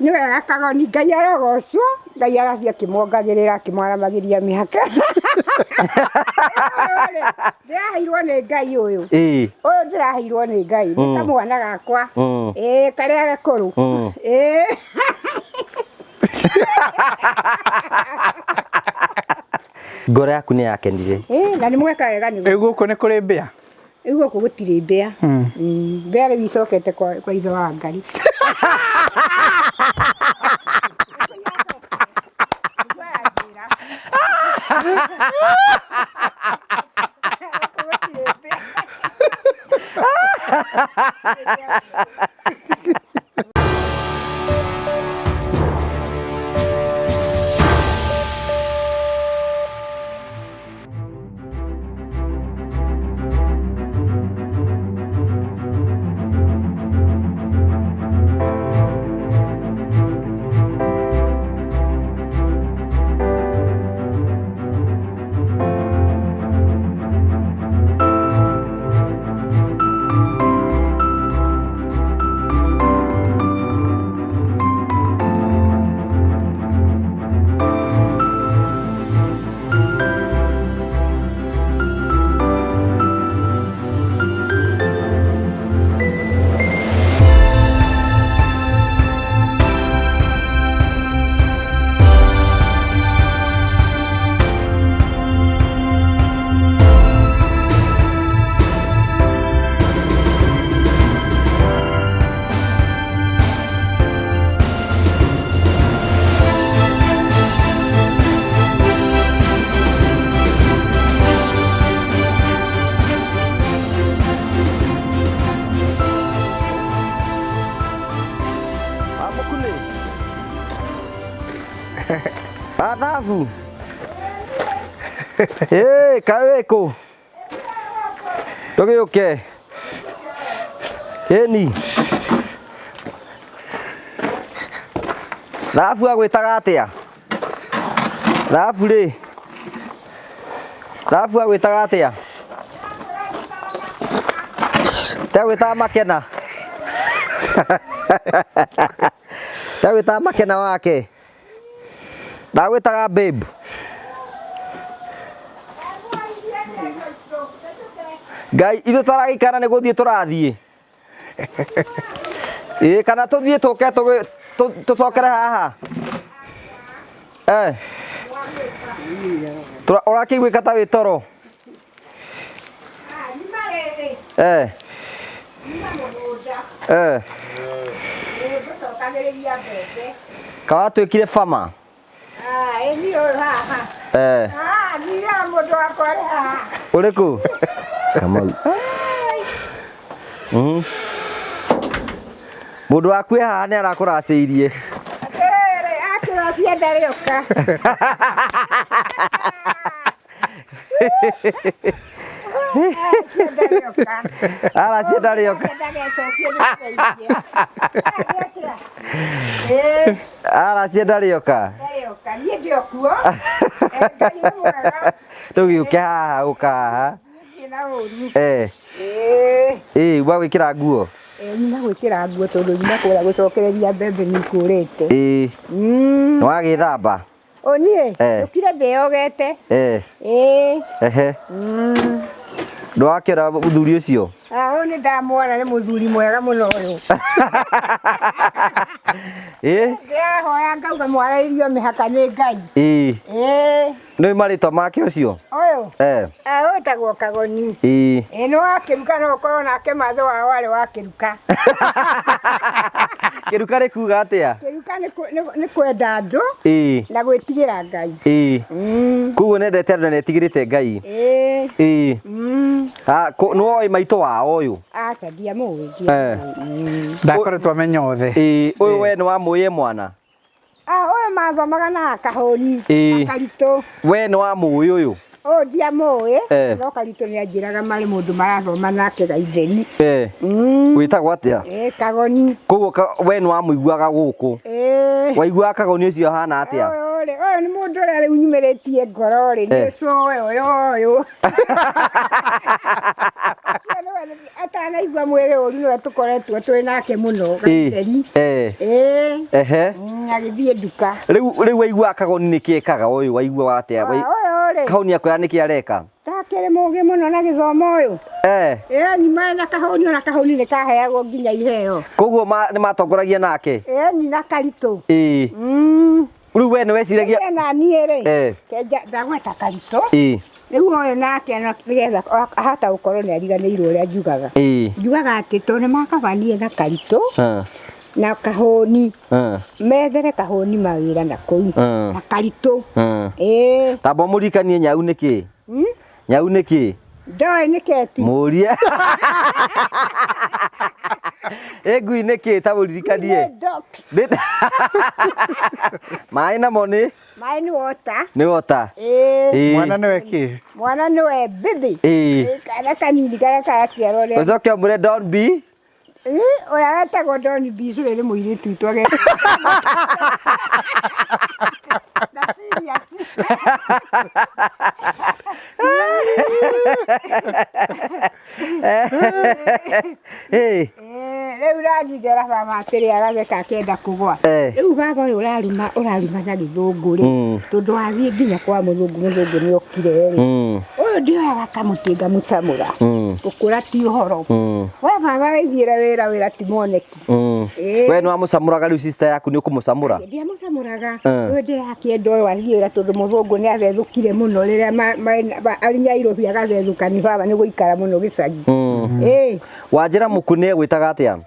Nĩ wega Kagoni, Ngai arogocwo, Ngai arathiĩ akĩmuongagĩrĩra akĩmwaramagĩria mĩhaka. Ũyũ-rĩ, ndĩraheirwo nĩ Ngai ũyũ. Ũyũ ndĩraheirwo nĩ Ngai, nĩ kamwana gakwa. Ĩĩ karĩa gakũrũ. Ĩĩ. Ngoro yaku nĩ yakenire. Ĩĩ na nĩ mweka wega nĩ Rĩu gũkũ nĩ kũrĩ mbĩa? Rĩu gũkũ gũtirĩ mbĩa. Mbĩa rĩu icokete kwa ithe wa Ngai. Gũkũ gũtirĩ mbĩa. Amũkunĩ. Athabu. Ĩ, kaĩ wĩ kũ? Ndũgĩũke. Ĩni. Thabu agwĩtaga atĩa? Thabu rĩ. Thabu agwĩtaga atĩa? Tegwĩtaga Makena. Tegwĩtaga Makena wake. Ndagwĩtaga babe. Ngai ithuĩ tũragĩikara nĩ gũthiĩ tũrathiĩ. Ĩĩ kana tũthiĩ tũke tũcokere haha. Eh. Ũrakĩiguĩka ta wĩ toro. Eh. Eh. Kawatuĩkire farmer. Eh. Ũrĩkũ? Kamau. Mũndũ waku e haha nĩ arakũracĩirie. Atĩrĩrĩ, akĩracia ndarĩũka. Aracia ndarĩoka. Aracia ndarĩoka. Niĩ ndĩ o kuo. Ngai nĩ mwega. Ndũgĩũke haha ũka haha. Ndirĩ na ũru. Eh. Ĩĩ uma gwĩkĩra nguo. Nyuma gwĩkĩra nguo tondũ nyuma kũrĩa gũcokereria mbembe nĩ ikũrĩte. Ĩĩ. Nĩ wagĩthamba? Ũ niĩ Eh. njũkire ndĩyogete. Eh. Ĩĩ. Ehe. Ndwakĩra mũthuri ũcio? Ah, ũyũ nĩ ndamwona nĩ mũthuri mwega mũno ũyũ. Ĩĩ. Ndĩrahoya ngauga mwarĩirio mĩhaka nĩ Ngai. Ĩĩ. Ĩĩ. Nĩ marĩtwa make ũcio? Ũyũ. Eh. Ah, ũyũ wĩtagwo Kagoni. Ĩĩ. Ĩĩ nĩ wa kĩruka no ũkorwo nake matho wao arĩ wa kĩruka. Kĩruka nĩ kuga atĩa? Kĩruka nĩ kwenda andũ Ĩĩ. na gwĩtigĩra Ngai. Ĩĩ. Koguo nĩendete andũ na nĩetigĩrĩte Ngai. Ĩĩ. Ĩĩ. Ah, nĩ woĩ maitũ wao ũyũ? Aca ndiamũĩ. Eh. Ndakoretwo amenya othe. Ĩĩ, ũyũ we nĩ wamũĩ e mwana? Ah, ũyũ mathomaga na kahũni Ĩĩ. na Karitũ. We nĩ wamũĩ ũyũ? Ũyũ ndiamũĩ Eh. no Karitũ nĩ anjĩraga marĩ mũndũ marathoma nake Gaitheri. Eh. Wĩtagwo atĩa? Ĩĩ Kagoni. Koguo we nĩ wamũiguaga gũkũ? Ĩĩ. Waiguaga Kagoni ũcio ahana atĩa? Ũyũ rĩ, ũyũ nĩ mũndũ Ũndũ ũrĩa rĩu nyumĩrĩtie ngoro rĩ, nĩ cũĩ ũyũ ũyũ. Ũcio nĩwe atanaigua mwĩrĩ ũru nĩwe tũkoretwo twĩ nake mũno Gaiteri. Ĩĩ. Agĩthiĩ nduka. Rĩu waigua kagoni nĩkĩ ekaga ũyũ, waigua atĩa? Ũyũ rĩ. Kahoni akwĩra nĩkĩ areka? Ndakĩrĩ mũgĩ mũno na gĩthomo ũyũ. Ĩni na kahũni, ona kahũni nĩ kaheagwo nginya iheo. Koguo nĩ matongoragia nake? Ĩni na karitũ. Ĩĩ. Rĩu we nĩ weciragia na niĩ rĩ, kenja ndagweta karitũ. Rĩu ũyũ nake nĩgetha ahota gũkorwo nĩ ariganĩirwo ũrĩa njugaga. Njugaga atĩ tondũ nĩ makabanie na karitũ na kahũni, methere kahũni mawĩra na kũu na karitũ. Ĩĩ. Tamba mũririkanie nyau nĩkĩ? Nyau nĩkĩ? Ndoĩ nĩ keti. Mũrie. Ĩ ngui nĩkĩ ta mũririkanie? Maĩ namo nĩ? Maĩ nĩ water. Nĩ water. Ĩĩ. Mwana nĩwe kĩ? Mwana nĩwe bibi. Ĩĩ. Kana kanini karĩa karaciarwo rĩ. Ũcoke ũmwĩre Don B. Ũrĩa wetagwo Don B ũcio nĩ mũirĩtu witũ agetwo. Na serious. Rĩu rathiĩ ngera baba atĩrĩ agatheka akĩenda kũgwa. Rĩu baba ũyũ ũraruma ũraruma na gĩthũngũ rĩ, tondũ wathiĩ nginya kwa mũthũngũ, mũthũngũ nĩ okire rĩ. Ũyũ ndioyaga kamũtĩ ngamũcamũra. Gũkũra ti ũhoro. We baba wĩthiĩre wĩra, wĩra ti mwoneki. We nĩ wamũcamũraga rĩu sister yaku nĩ ũkũmũcamũra? Ndiamũcamũraga. Ũyũ ndĩrakĩenda ũyũ athiĩ wĩra tondũ mũthũngũ nĩ athethũkire mũno rĩrĩa arĩ Nyairobi agathethũka nĩ baba nĩ gũikara mũno gĩcagi. Wanjĩra mũku nĩ egwĩtaga atĩa?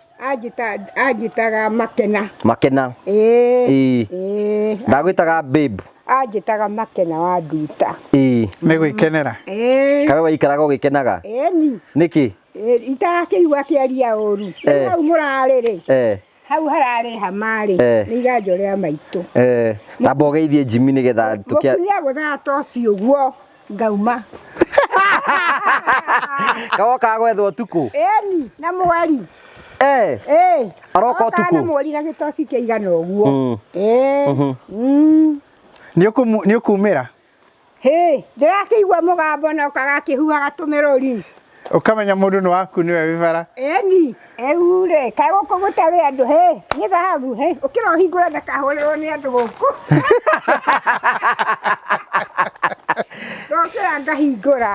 Anjĩtaga Makena. Makena. Ĩĩ. Ndagwĩtaga babe. Anjĩtaga Makena wa Nduta. Ĩĩ. Nĩ gwĩkenera. Ĩĩ. Kawe waikaraga ũgĩkenaga? Ĩni. Nĩkĩ? Itarakĩigua akĩaria ũru. Hau mũrarĩ rĩ. Hau hararĩ hama rĩ. Nĩ iganjo rĩa maitũ. Tamba ũgeithie Jimmy nĩgetha tũkĩa. Mũku nĩagũthaga toci ũguo ngauma. Kawoka gwethwo ũtukũ? Ĩni, na mweri. Aroka ũtukũ? Na mweri na gĩtoci kĩigana ũguo. Nĩ ũkumĩra? Hĩ, ndĩrakĩigua mũgambo na ũkagakĩhuhaga tũmĩrũri. Ũkamenya mũndũ nĩ waku nĩwe wĩ bara. Ĩni, rĩu rĩ, kaĩ gũkũ gũtarĩ andũ, hĩ, nĩ thahabu, hĩ, ũkĩra ũhingũre ndakahũrĩrwo nĩ andũ gũkũ. Ndokĩra ngahingũra.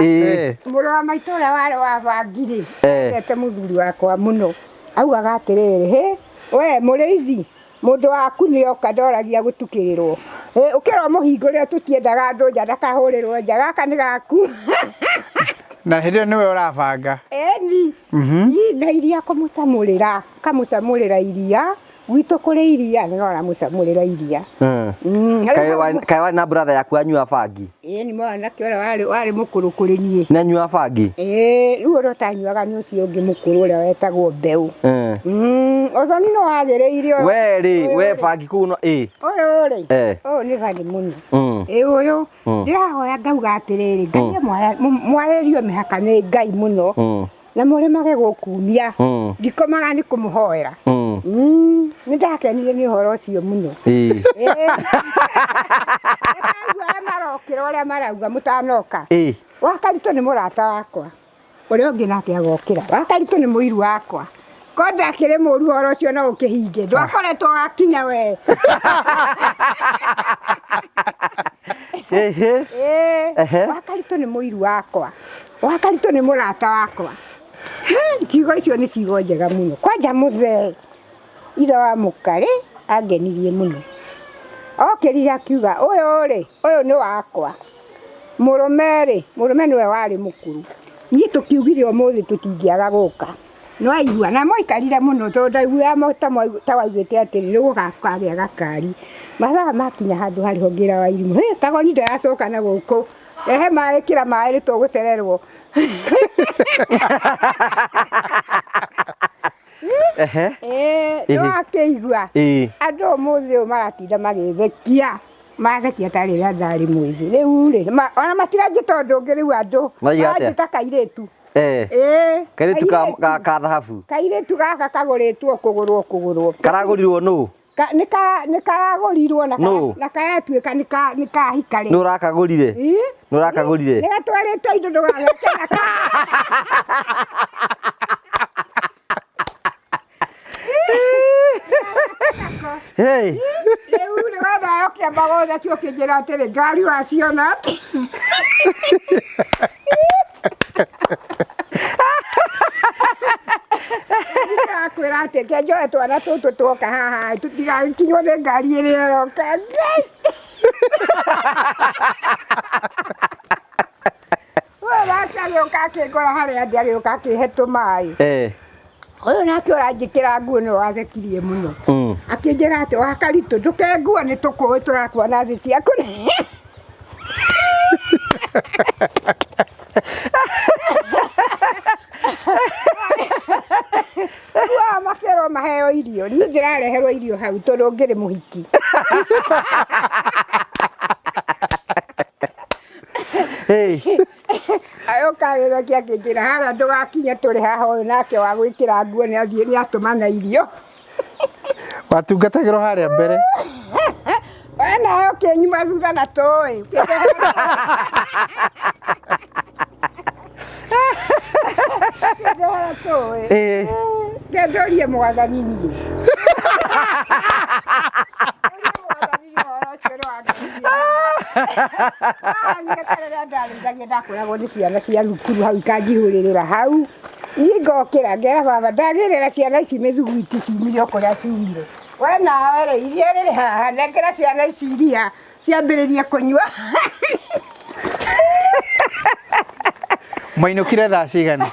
Mũrũ wa maitũ ũrĩa warĩ wa bangi rĩ, endete mũthuri wakwa mũno. Augaga atĩrĩrĩ, hĩ, we mũrĩithi, mũndũ waku nĩ oka ndoragia gũtukĩrĩrwo. Ũkĩra ũmũhingũrĩre tũtiendaga andũ nja ndakahũrĩrwo nja, gaka nĩ gaku. Na hĩndĩ ĩyo nĩwe ũrabanga. Ĩni. Na iria kũmũcamũrĩra, kamũcamũrĩra iria, gwitũ kũrĩ iria nĩ ũramũcamũrĩra iria. Kaĩ warĩ na brother yaku anyua bangi? Ĩĩ nĩ mwanake ũrĩa warĩ mũkũrũ kũrĩ niĩ. Nĩ anyua bangi? Ĩĩ, rĩu ũrĩa ũtanyuaga nĩ ũcio ũngĩ mũkũrũ ũrĩa wetagwo Mbeũ. Ũthoni nĩ wagĩrĩire ũyũ. We rĩ, we bangi kũu no ĩ. Ũyũ rĩ, ũyũ nĩ bani mũno. Ĩ ũyũ, ndĩrahoya ngauga atĩrĩrĩ, Ngai mwarĩrio mĩhaka nĩ Ngai mũno. Na mũrĩmage gũkumia. Ndikomaga nĩ kũmũhoera. Nĩ ndakenire nĩ ũhoro ũcio mũno. Ndaigua arĩa marokĩra ũrĩa marauga mũtanoka. Wakaritũ nĩ mũrata wakwa. Ũrĩa ũngĩ nake agokĩra. Wakaritũ nĩ mũiru wakwa. Ko ndakĩrĩ mũru ũhoro ũcio no ũkĩhinge. Ndwakoretwo wakinya we. Wakaritũ nĩ mũiru wakwa. Wakaritũ nĩ mũrata wakwa. Ciugo icio nĩ ciugo njega mũno. Kwanja mũthee ithe wa mũkarĩ angenirie mũno. Okĩrire akiuga ũyũ rĩ, ũyũ nĩ wakwa. Mũrũme rĩ, mũrũme nĩwe warĩ mũkũrũ. Niĩ tũkiugire ũmũthĩ tũtingĩaga gũka. No aigua na moikarire mũno tondũ ndaiguaga ta waiguĩte atĩ nĩ gũgakagĩa gakari. Mathaa makinya handũ harĩ ho ngĩra Wairimũ, hĩ kagoni ndaracoka na gũkũ. Rehe maĩ, kĩra maĩ nĩ tũgũcererwo. Nĩ wakĩigua. Andũ ũmũthĩ ũyũ maratinda magĩthekia. Mathekia ta rĩrĩa ndarĩ mwĩthĩ. Rĩu rĩ, ona matiranjĩta ũndũ ũngĩ rĩu andũ. Maranjĩta kairĩtu. Kairĩtu ka thahabu. Kairĩtu gaka kagũrĩtwo kũgũrwo kũgũrwo. Karagũrirwo nũ? Nĩ karagũrirwo na Nũ? na karatuĩka nĩ kahika Nĩ ũrakagũrire? Nĩ ũrakagũrire? Nĩ gatwarĩte indo ndũgageke na Hey. Rĩu rĩ wona ũkĩamba gũthekio ũkĩnjĩra atĩrĩ ngari waciona atĩ Ndĩrakwĩra atĩ reke njoe twana tũtũ twoka haha tũtigagĩkinywo nĩ ngari ĩrĩa ĩroka. Ngai! Ũyũ nake agĩũka akĩngora harĩa ndĩ agĩũka akĩhe tũmaĩ. Ũyũ nake ũranjĩkĩra nguo nĩwe wathekirie mũno. Akĩnjĩra atĩ wakaritũ ndũkenguo nĩ tũkũĩ tũrakuona thĩ ciaku. Rĩu aya makerwo maheo irio niĩ ndĩrareherwo irio hau tondũ ngĩrĩ mũhiki. Hey. Agĩũka agĩthokia akĩnjĩra harĩa ndũgakinye tũrĩ haha ũyũ nake wa gwĩkĩra nguo nĩ athiĩ nĩ atũmana irio. Watungatagĩrwo harĩa mbere. We nawe ũkĩnyuma thutha na tũĩ. Ũkĩndehera tũĩ. Ngendorie mwathani niĩ. Ndorie mwathani niĩ ũhoro ũcio nĩwangenirie. Niĩ rĩrĩa ndarĩithagia ndakoragwo nĩ ciana cia thukuru hau ikanjihũrĩrĩra hau. Niĩ ngokĩra ngera baba ndagĩrĩra ciana ici mĩthuguiti ciumire o kũrĩa ciumire. We nawe rĩ iria rĩrĩ haha nengera ciana ici iria ciambĩrĩrie kũnyua. Mwainũkire thaa cigana?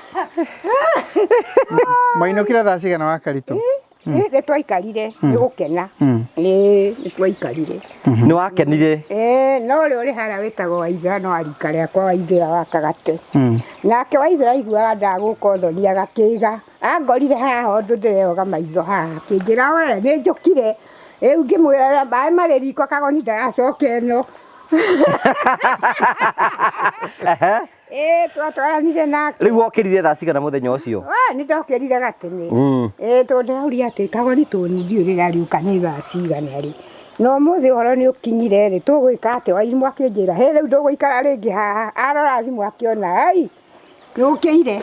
Mwainũkire thaa cigana wa Karitũ? Nĩ twaikarire nĩ gũkena. Nĩ twaikarire. Nĩ wakenire? No ũrĩa ũrĩ harĩa wĩtagwo Waithera no wa rika rĩakwa Waithera wa Kagate. Nake Waithera aiguaga ndagũka ũthoni agakĩga. Angorire haha ũndũ ndĩreoga maitho haha akĩnjĩra we nĩ njũkire. Rĩu ngĩmwĩra maĩ marĩ riko kagoni ndaracoka ĩno. Twatwaranire nake. Rĩu wokĩrire thaa cigana mũthenya ũcio? Nĩ ndokĩrire gatene. Tondũ ndĩrauria atĩ kagoni tũni ndiũĩ rĩrĩa arĩũka nĩ thaa cigana rĩ. Na ũmũthĩ ũhoro nĩ ũkinyire rĩ, tũgwĩka atĩa? Wairimũ akĩnjĩra, hĩ rĩu ndũgũikara rĩngĩ haha. Arora thimũ akĩona, ai nĩ ũkĩire.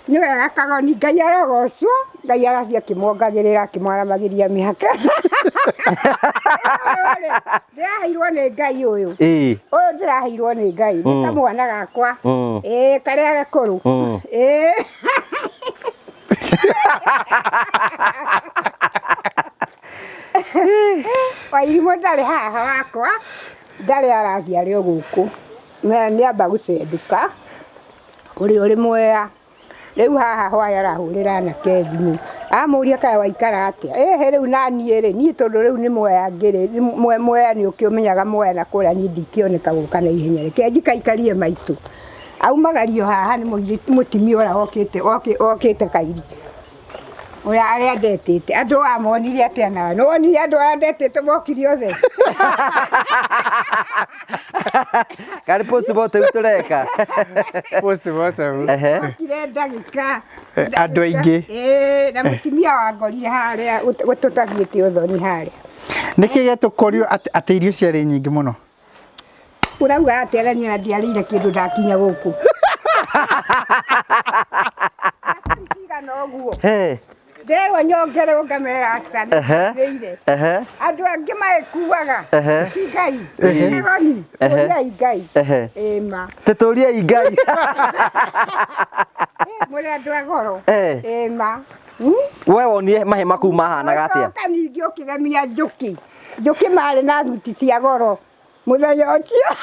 Nĩ wega kagoni, Ngai arogocwo, Ngai arathiĩ akĩmuongagĩrĩra akĩmwaramagĩria mĩhaka. Ndĩraheirwo nĩ Ngai ũyũ. Ũyũ ndĩraheirwo nĩ Ngai, nĩ kamwana gakwa. Karĩa gakũrũ. Wairimũ ndarĩ haha wakwa, ndarĩ arathiĩ arĩ o gũkũ. Nĩ amba gũcenduka, ũrĩa ũrĩ mwea. Rĩu haha hwaĩ arahũrĩra anake thimũ. Amũria kaĩ waikara atĩa? Ĩhĩ rĩu naniĩ rĩ, niĩ tondũ rĩu nĩ mwea ngĩrĩ, mwea nĩ ũkĩũmenyaga mwea na kũrĩa niĩ ndikĩoneka gũka na ihenya. Reke njikaikarie maitũ. Aumagario haha nĩ mũtumia ũrĩa okĩte kairi. Ũrĩa arĩa ndetĩte. Andũ amonire atĩa nawe? Nĩ wonire andũ arĩa ndetĩte mokire othe? Karĩ postmortem tũreka. Postmortem. Mokire ndagĩka. Andũ aingĩ. Na mũtumia wangorire harĩa tũtathiĩte ũthoni harĩa. Nĩkĩ gĩatũkorio atĩ irio ciarĩ nyingĩ mũno? Ũrauga atĩa na niĩ ona ndiarĩire kĩndũ ndakinya gũkũ. Cigana ũguo. Nderwo nyongererwo ngamera aca nĩire. Andũ angĩ magĩkuaga. Ti Ngai. Kagoni, tũriai Ngai. Ĩma. Tũtũriai Ngai. Mũrĩ andũ a goro. Ĩma. We wonire mahema kũu mahanaga atĩa? Ũcoka ningĩ ũkĩgemia njũkĩ. Njũkĩ marĩ na thuti cia goro. Mũthenya ũcio.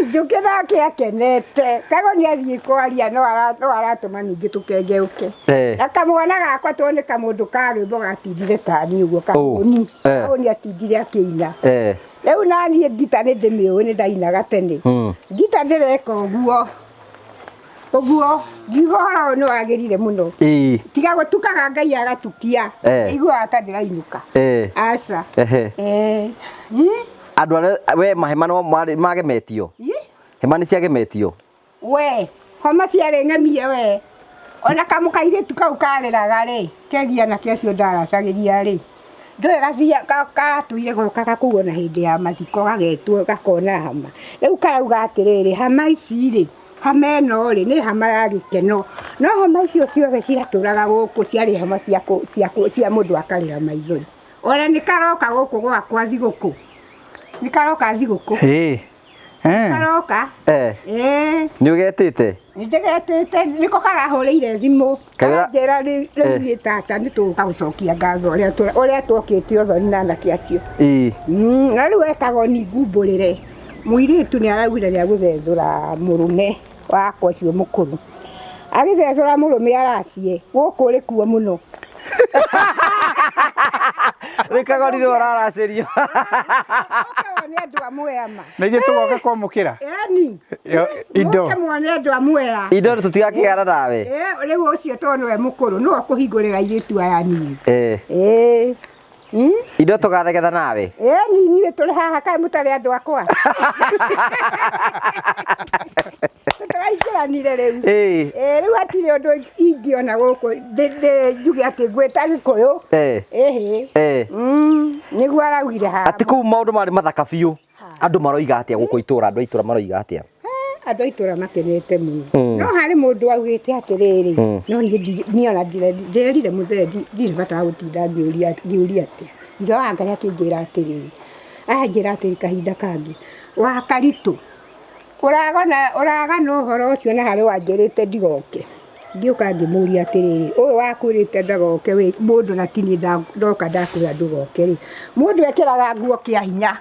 Njũkĩ nake akenete. Kagoni athiĩ kwaria no aratũma ningĩ tũkengeũke. Na kamwana gakwa tondũ nĩ kamũndũ ka rwĩmbo gatindire tani ũguo kahũni. Kahũni atindire akĩina. Rĩu naniĩ ngita nĩ ndĩmĩũĩ nĩ ndainaga tene. Ngita ndĩreka ũguo. Ũguo ngiuga ũhoro ũyũ nĩ wagĩrire mũno. Tiga gũtukaga Ngai agatukia. Iguaga ta ndĩrainũka. Aca. Andũ arĩa we mahema no magemetio? Hema nĩ ciagemetio? We. Homa ciarĩ ng'emie we. Ona kamũkairĩtu kau karĩraga rĩ, kegia nake ũcio ndaracagĩria rĩ, ndũĩ gathia karatũire gokaga kũu ona hĩndĩ ya mathiko gagetwo gakona hama. Rĩu karauga atĩrĩrĩ, hama ici rĩ, hama ĩno rĩ, nĩ hama ya gĩkeno. No hama icio ciothe ciratũraga gũkũ ciarĩ hama cia mũndũ akarĩra maithori. Ona nĩ karoka gũkũ gwakwa thigũkũ. Nĩ karoka thigũkũ. Ĩĩ. Eh. Karoka. Eh. Ĩĩ. Nĩ ũgetĩte? Nĩnjĩgetĩte nĩko karahũrĩire thimũ. Kaĩra- Karanjĩra rĩu Eh. niĩ tata nĩtũgũka gũcokia ngatho ũrĩa twokĩte ũthoni na anake acio. Ĩĩ. Na rĩu etagwo ni ngumbũrĩre. Mũirĩtu nĩ araugire nĩ agũthethũra mũrũme wakwa ũcio mũkũrũ. Agĩthethũra mũrũme aracie gũkũ ũrĩ kuo mũno. Rĩu kagoni nĩwe ũraracĩrio. Ũkaga nĩ andũ a Mwea ma. Na ithuĩ tũgoka kwamũkĩra. Ĩni. Yo, indo. Mũke muone andũ a Mwea. Indo tũtigakĩgana nawe. Rĩu ũcio tondũ nĩwe mũkũrũ nĩwe ũkũhingũrĩra airĩtu aya nini. Eh. Ĩĩ. Indo tũgathegetha nawe. Ĩni inyuĩ tũrĩ haha kaĩ mũtarĩ andũ akwa. Tũraingĩranire rĩu. Ĩĩ. Ĩĩ rĩu hatirĩ ũndũ ingĩona gũkũ njuge atĩ ngwĩta Gĩkũyũ. Eh. Ĩhĩ. Eh. Nĩguo araugire haha. Atĩ kũu maũndũ marĩ mathaka biũ. Andũ maroiga atĩa gũkũ itũra, andũ a itũra maroiga atĩa? Andũ a itũra makenete mũno. Mm. No harĩ mũndũ augĩte atĩrĩrĩ, Mm. no niĩ ona ndĩrerire mũthee ndirĩ bata wa gũtinda ngĩũria atĩa. Ithe wa Ngai akĩnjĩra atĩrĩrĩ, anjĩra atĩrĩ kahinda kangĩ, wa Karitũ, ũragana ũhoro ũcio na harĩ wanjĩrĩte ndigoke. Ngĩũka ngĩmũria atĩrĩrĩ, ũyũ wakwĩrĩte ndagoke wĩ mũndũ na ti niĩ ndoka ndakwĩra ndũgoke rĩ. Mũndũ ekĩraga nguo kĩa hinya,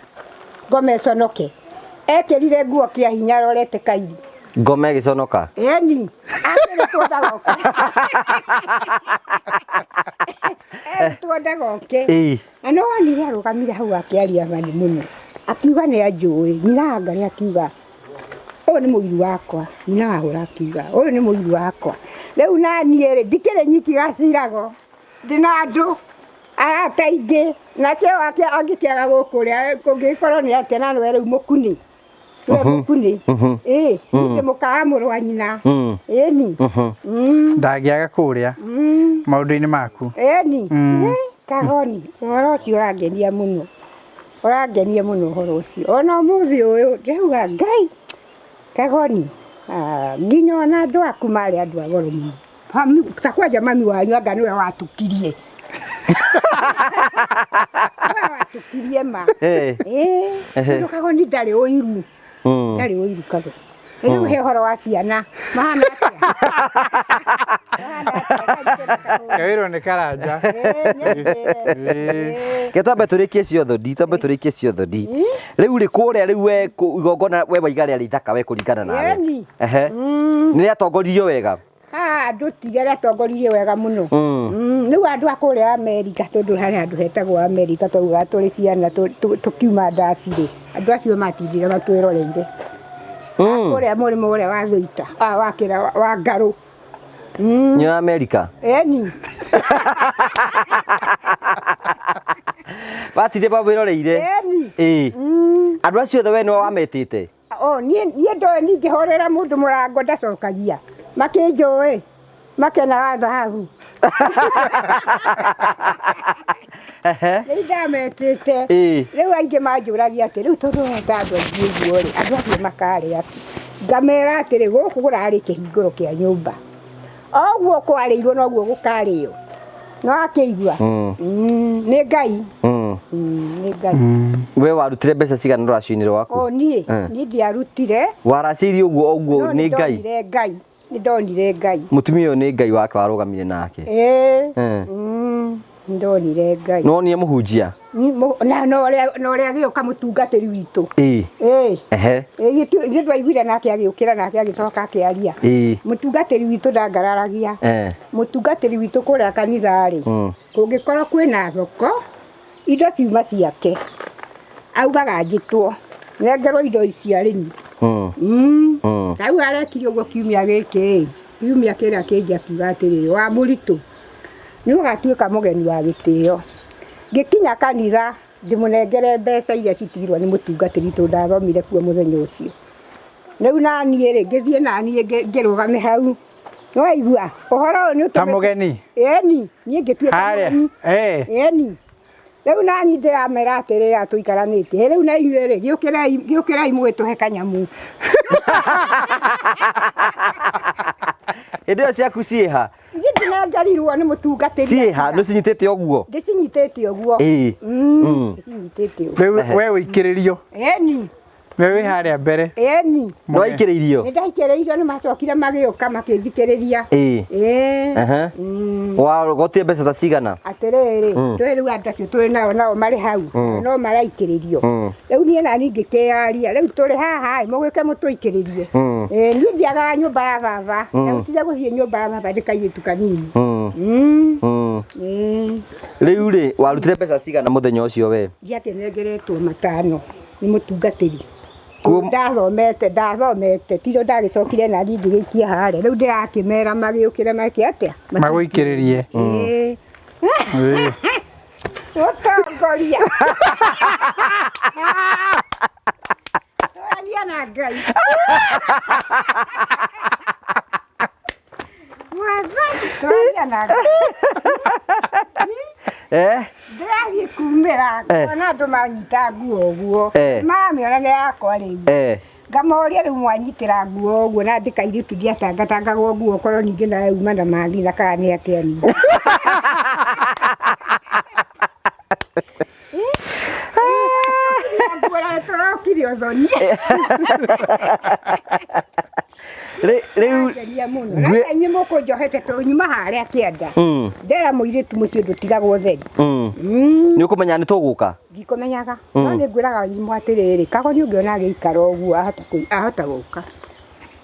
ngoma ĩconoke. Ekĩrire nguo kĩa hinya arorete kairi. Ngoma ĩgĩconoka? Ĩni, akĩrĩtwo ndagoke. Erĩtwo ndagoke. Ĩĩ. Na nĩ wonire arũgamire hau akĩaria mani mũno. Akiuga nĩ anjũĩ, nyina wa Ngai akiuga, ũyũ nĩ mũiru wakwa. Nyina wa Hũra akiuga, ũyũ nĩ mũiru wakwa. Rĩu na niĩ rĩ, ndikĩrĩ nyiki gacirago. Ndĩna andũ arata aingĩ, nake wake angĩkĩaga gũkũ ũrĩa kũngĩgĩkorwo nĩ atĩa na nĩwe rĩu mũkuni. Nĩwe mũkuni. Ĩĩ, nĩ mũkawa mũrũ wa nyina. Ĩni. Ndangĩaga kũrĩa maũndũ-inĩ maku. Ĩni. Kagoni, ũhoro ũcio ũrangenia mũno. Ũrangenia mũno ũhoro ũcio. Ona ũmũthĩ ũyũ ndĩrauga Ngai, Kagoni, nginya ona andũ aku marĩ andũ a goro mũno. Ta kwanja mami wanyu anga nĩwe watukirie. Nĩwe watukirie ma. Eh. Ĩĩ, Kagoni ndarĩ ũiru. Ndarĩ ũiru Kagoni. Rĩu he ũhoro wa ciana. Mahana atĩa? Mahana atĩa? Kawĩrwo nĩ Karanja. Ĩĩ. Ke twambe tũrĩkie ciotho twambe tũrĩkie ciotho Rĩu rĩ kũrĩa rĩu we igongona we waiga rĩarĩ ithaka we kũringana nawe. Ĩni. Ehe. Nĩ rĩatongoririo wega. Andũ tiga rĩatongoririo wega mũno. Rĩu andũ a kũrĩa Amerika tondũ harĩ handũ hetagwo Amerika twaugaga tũrĩ ciana tũkiuma ndaci rĩ. Andũ acio matindire matwĩroreire. Kũrĩa mũrĩmo ũrĩa wa Thũita, wa kĩra wa Ngarũ. Nĩ wa Amerika? Ĩni. Batinde mamwĩroreire. Ĩni. Ĩĩ. Andũ acio othe we nĩwe wametĩte? O, niĩ ndoĩ ningĩhorera mũndũ mũrango ndacokagia. Makĩnjũĩ, makenaga thahabu. Rĩu ndametĩte. Ĩĩ. Rĩu aingĩ manjũragia atĩ rĩu tondũ weta andũ aingĩ ũguo rĩ, andũ acio makarĩa atĩ. Ngamera atĩrĩ, gũkũ kũrarĩ kĩhingũro kĩa nyũmba. O ũguo kwarĩirwo noguo gũkarĩo. No akĩigua? Nĩ Ngai. Nĩ Ngai. We warutire mbeca cigana rũracio-inĩ rwaku? O niĩ, niĩ ndiarutire. Waracĩirie ũguo ũguo No nĩ Ngai? nĩndonire Ngai. Nĩndonire Ngai. Mũtumia ũyũ nĩ Ngai wake warũgamire nake. Ĩĩ. Nĩndonire Ngai. Nĩwonire mũhunjia? Na na ũrĩa agĩũka mũtungatĩri witũ. Ĩĩ. Ĩĩ. Ehe. Ĩĩ, ithuĩ twaiguire nake agĩũkĩra nake agĩcoka akĩaria. Ĩĩ. Mũtungatĩri witũ ndangararagia. Eh. Mũtungatĩri witũ kũrĩa kanitha rĩ, kũngĩkorwo kwĩna thoko, indo ciuma ciake. Augaga njĩtwo, nengerwo indo ici arĩmi. Ta rĩu arekire ũguo kiumia gĩkĩ ĩ, kiumia kĩrĩa kĩngĩ akiuga atĩrĩrĩ, wa mũritũ, nĩ ũgatuĩka mũgeni wa gĩtĩo. Ngĩkinya kanitha, ndĩmũnengere mbeca iria citigirwo nĩ mũtungatĩri tondũ ndathomire kuo mũthenya ũcio. Rĩu naniĩ rĩ, ngĩthiĩ naniĩ ngĩrũgame hau. Nĩwaigua ũhoro ũyũ nĩ Ta mũgeni? Ĩni, niĩ ngĩtuĩka Harĩa. mũgeni. Eh. Ĩni. Rĩu nani ndĩramera atĩrĩ aya tũikaranĩtie, "Hĩ, rĩu na inyuĩ rĩ, gĩũkĩrei, gĩũkĩrei mũgĩtũhe kanyamũ." Hĩndĩ ĩyo ciaku ciĩha? Ithe ndinengerirwo nĩ mũtungatĩri. Ciĩha, nĩ ũcinyitĩte ũguo? Ndĩcinyitĩte ũguo. Ĩĩ. Ndĩcinyitĩte ũguo. Rĩu we ũikĩrĩrio. Ĩni. We wĩ harĩa mbere. Ĩni. Nĩ waikĩrĩirio? Nĩ ndaikĩrĩirio, nĩ macokire magĩũka makĩnjikĩrĩria. Ĩĩ. Ĩĩ. Ehe. Wagotire mbeca ta cigana? Atĩrĩrĩ, twĩ rĩu andũ acio tũrĩ nao nao marĩ hau, no maraikĩrĩrio. Rĩu niĩ nani ngĩkĩyaria, rĩu tũrĩ haha ĩ, mũgĩũke mũtũikĩrĩrie. Ĩĩ, niĩ ndiagaga nyũmba ya baba. Ndarutire gũthiĩ nyũmba ya baba ndĩ kairĩtu kanini. Ĩĩ. Rĩu rĩ, warutire mbeca cigana mũthenya ũcio we? Ndiakĩnengeretwo matano nĩ mũtungatĩri. Ndathomete, ndathomete, tiro ndagĩcokire na niĩ ngĩgĩikia harĩa. Rĩu ndĩrakĩmera magĩũkĩre meke atĩa? Magũikĩrĩrie. Ĩĩ. Ĩĩ. Mũtongoria. Tũrania na Ngai. Mwathani, tũrania na Ngai. Eh? Ndĩrathiĩ kumĩra Eh. ngona andũ manyita nguo ũguo. Eh. Maramĩona nĩ yakwa rĩu. Eh. Ngamoria rĩu mwanyitĩra nguo ũguo na ndĩ kairĩtu ndiatangatangagwo nguo korwo ningĩ nawe uma na mathina kana nĩ atĩa niĩ. Nguo na tũrokire ũthoni. Rĩu Ngeria mũno. Na inyuĩ mũkũnjohete tondũ nyuma harĩa kĩanda. Ndera mũirĩtu mũciĩ ndũtigagwo ũtheri. Nĩ ũkũmenya nĩ tũgũka? Ndikũmenyaga. No nĩ ngwĩraga Wairimũ atĩrĩrĩ, Kagoni ũngĩona agĩikara ũguo ahota gũka.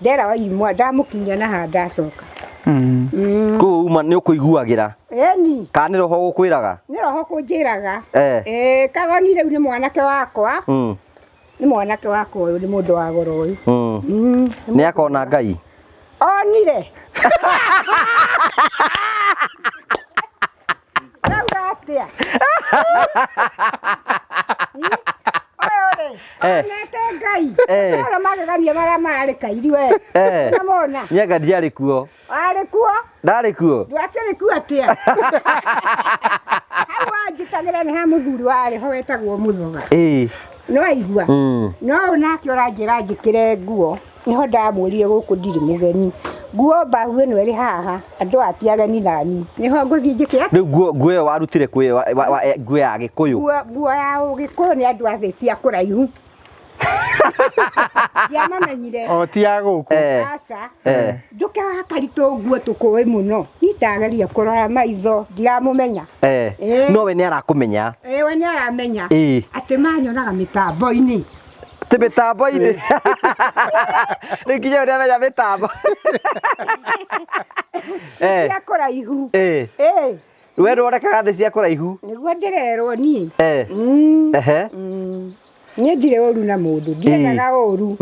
Ndera Wairimũ ndamũkinyia na haha ndacoka. Koguo uma nĩ ũkũiguagĩra? Ĩni. Kana nĩ roho gũkwĩraga? Nĩ roho kũnjĩraga. Eh. Ĩĩ, Kagoni rĩu nĩ mwanake wakwa. Nĩ mwanake wakwa ũyũ, nĩ mũndũ wa goro ũyũ. Nĩ akona Ngai? Onire. Rauga atĩa? Ũyũ rĩ, Eh. onete Ngai. Eh. Ũrĩa magegania marĩa mararĩ kairi we. Eh. Ũramona? Niĩ anga ndiarĩ kuo. Warĩ kuo? Ndarĩ kuo? Ndwakĩrĩ kuo atĩa? Hau wanjĩtagĩra nĩ ha mũthuri warĩ ho wetagwo Mũthoga. Ĩĩ. No aigua? No ũyũ nake ũranjĩra njĩkĩre nguo. Nĩho ndamwĩrire gũkũ ndirĩ mũgeni. Nguo mbahu ĩno ĩrĩ haha, andũ aya ti ageni nani. Nĩho ngũthiĩ njĩke atĩa? Rĩu nguo ĩyo warutire kwĩ nguo ya Gĩkũyũ? Nguo ya Ũgĩkũyũ nĩ andũ a thĩ cia kũraihu. Ndiamamenyire. O ti ya gũkũ. Eh. Aca. Eh. Njũke wa Karitũ nguo tũkũĩ mũno. Niĩ ndageria kũrora maitho, ndiramũmenya. Eh. Eh. No we nĩ arakũmenya. Ĩĩ, we nĩ aramenya. Ĩĩ. Atĩ manyonaga mĩtambo-inĩ. Ti mĩtambo-inĩ. Rĩu nginya ũrĩa amenya mĩtambo. Eh. Cia kũraihu. Ĩĩ. Ĩĩ. We ndwonekaga thĩ cia kũraihu. Nĩguo ndĩrerwo niĩ. Eh. Ehe. Niĩ ndirĩ ũru na mũndũ, ndiendaga ũru.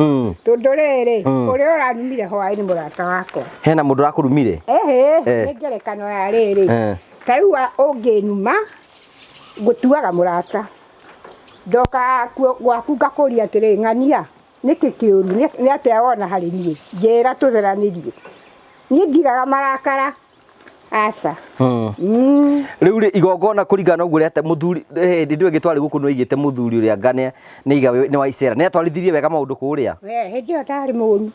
Tondũ rĩrĩ, ũrĩa ũranumire hwaĩ nĩ mũrata wakwa. Hena mũndũ ũrakũrumire? Ehe, Eh. nĩ ngerekano ya rĩrĩ. Eh. Ta rĩu ũngĩnuma, ngũtuaga mũrata. Ndoka gwaku ngakũria atĩrĩ, ng'ania, nĩkĩ kĩũru? Nĩ atĩa wona harĩ niĩ? Njĩra tũtheranĩrie. Niĩ njigaga marakara. Aca. Rĩu rĩ, igongona kũringana na ũguo ũrĩa mũthuri, hĩndĩ ĩyo ĩngĩ twarĩ gũkũ nĩ waigĩte mũthuri ũrĩa anga nĩ iga nĩ wa icera. Nĩ atwarithirie wega maũndũ kũrĩa? We, hĩndĩ ĩyo ndarĩ mũru.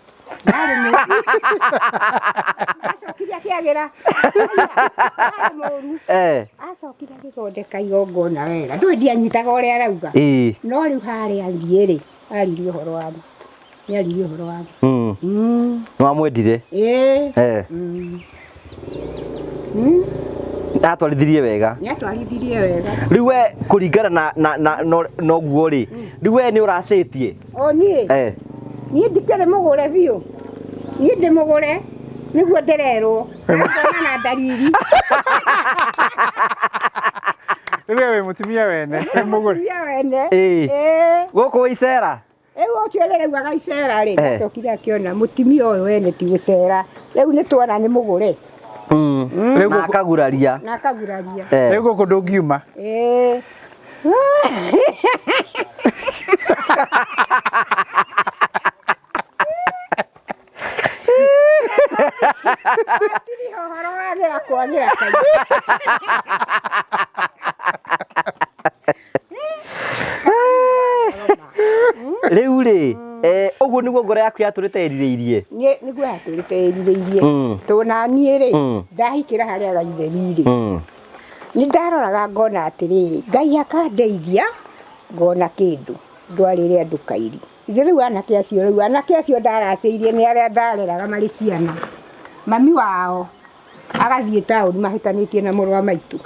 Ndarĩ mũru. Acokire akĩagĩra. Ndarĩ mũru. Eh. Acokire agĩthondeka igongona wega. Ndũĩ ndianyitaga ũrĩa arauga. Ĩĩ. No rĩu harĩa athiĩ rĩ, aririe ũhoro wa ma. Nĩ aririe ũhoro wa ma. Nĩ wamwendire? Ĩĩ. Eh. Atwarithirie wega. Nĩ atwarithirie wega. Rĩu we kũringana na na ũguo rĩ, rĩu we nĩ ũracĩtie? O niĩ? Eh. Niĩ ndikĩrĩ mũgũre biũ. Niĩ ndĩ mũgũre nĩguo ndĩrerwo. Ngona na ndariri. Rĩu we wĩ mũtumia wene, wĩ mũgũre. Mũtumia wene. Ĩĩ. Ĩĩ. Gũkũ wĩ icera? Rĩu ũcio rĩu agacera rĩ, Eh. acokire akĩona mũtumia ũyũ wene ti gũcera. Rĩu nĩ tuona nĩ mũgũre. Rĩu Na gũkũ- akaguraria. Na akaguraria. Eh. Rĩu gũkũ ndũngiuma. Ĩĩ. Watiriha ũhoro wagĩra kwagĩra kaingĩ. Rĩu rĩ, ũguo nĩguo ngoro yaku yatũrĩte ĩrirĩirie? Niĩ nĩguo yatũrĩte ĩrirĩirie. Tondũ na niĩ rĩ, ndahikĩra harĩa gaitheri rĩ, nĩ ndaroraga ngona atĩrĩrĩ, Ngai akandeithia ngona kĩndũ ndwarĩre andũ kairi. Ithe rĩu anake acio rĩu anake acio ndaracĩirie nĩ arĩa ndareraga marĩ ciana. Mami wao agathiĩ taũni mahĩtanĩtie na mũrũ wa maitũ.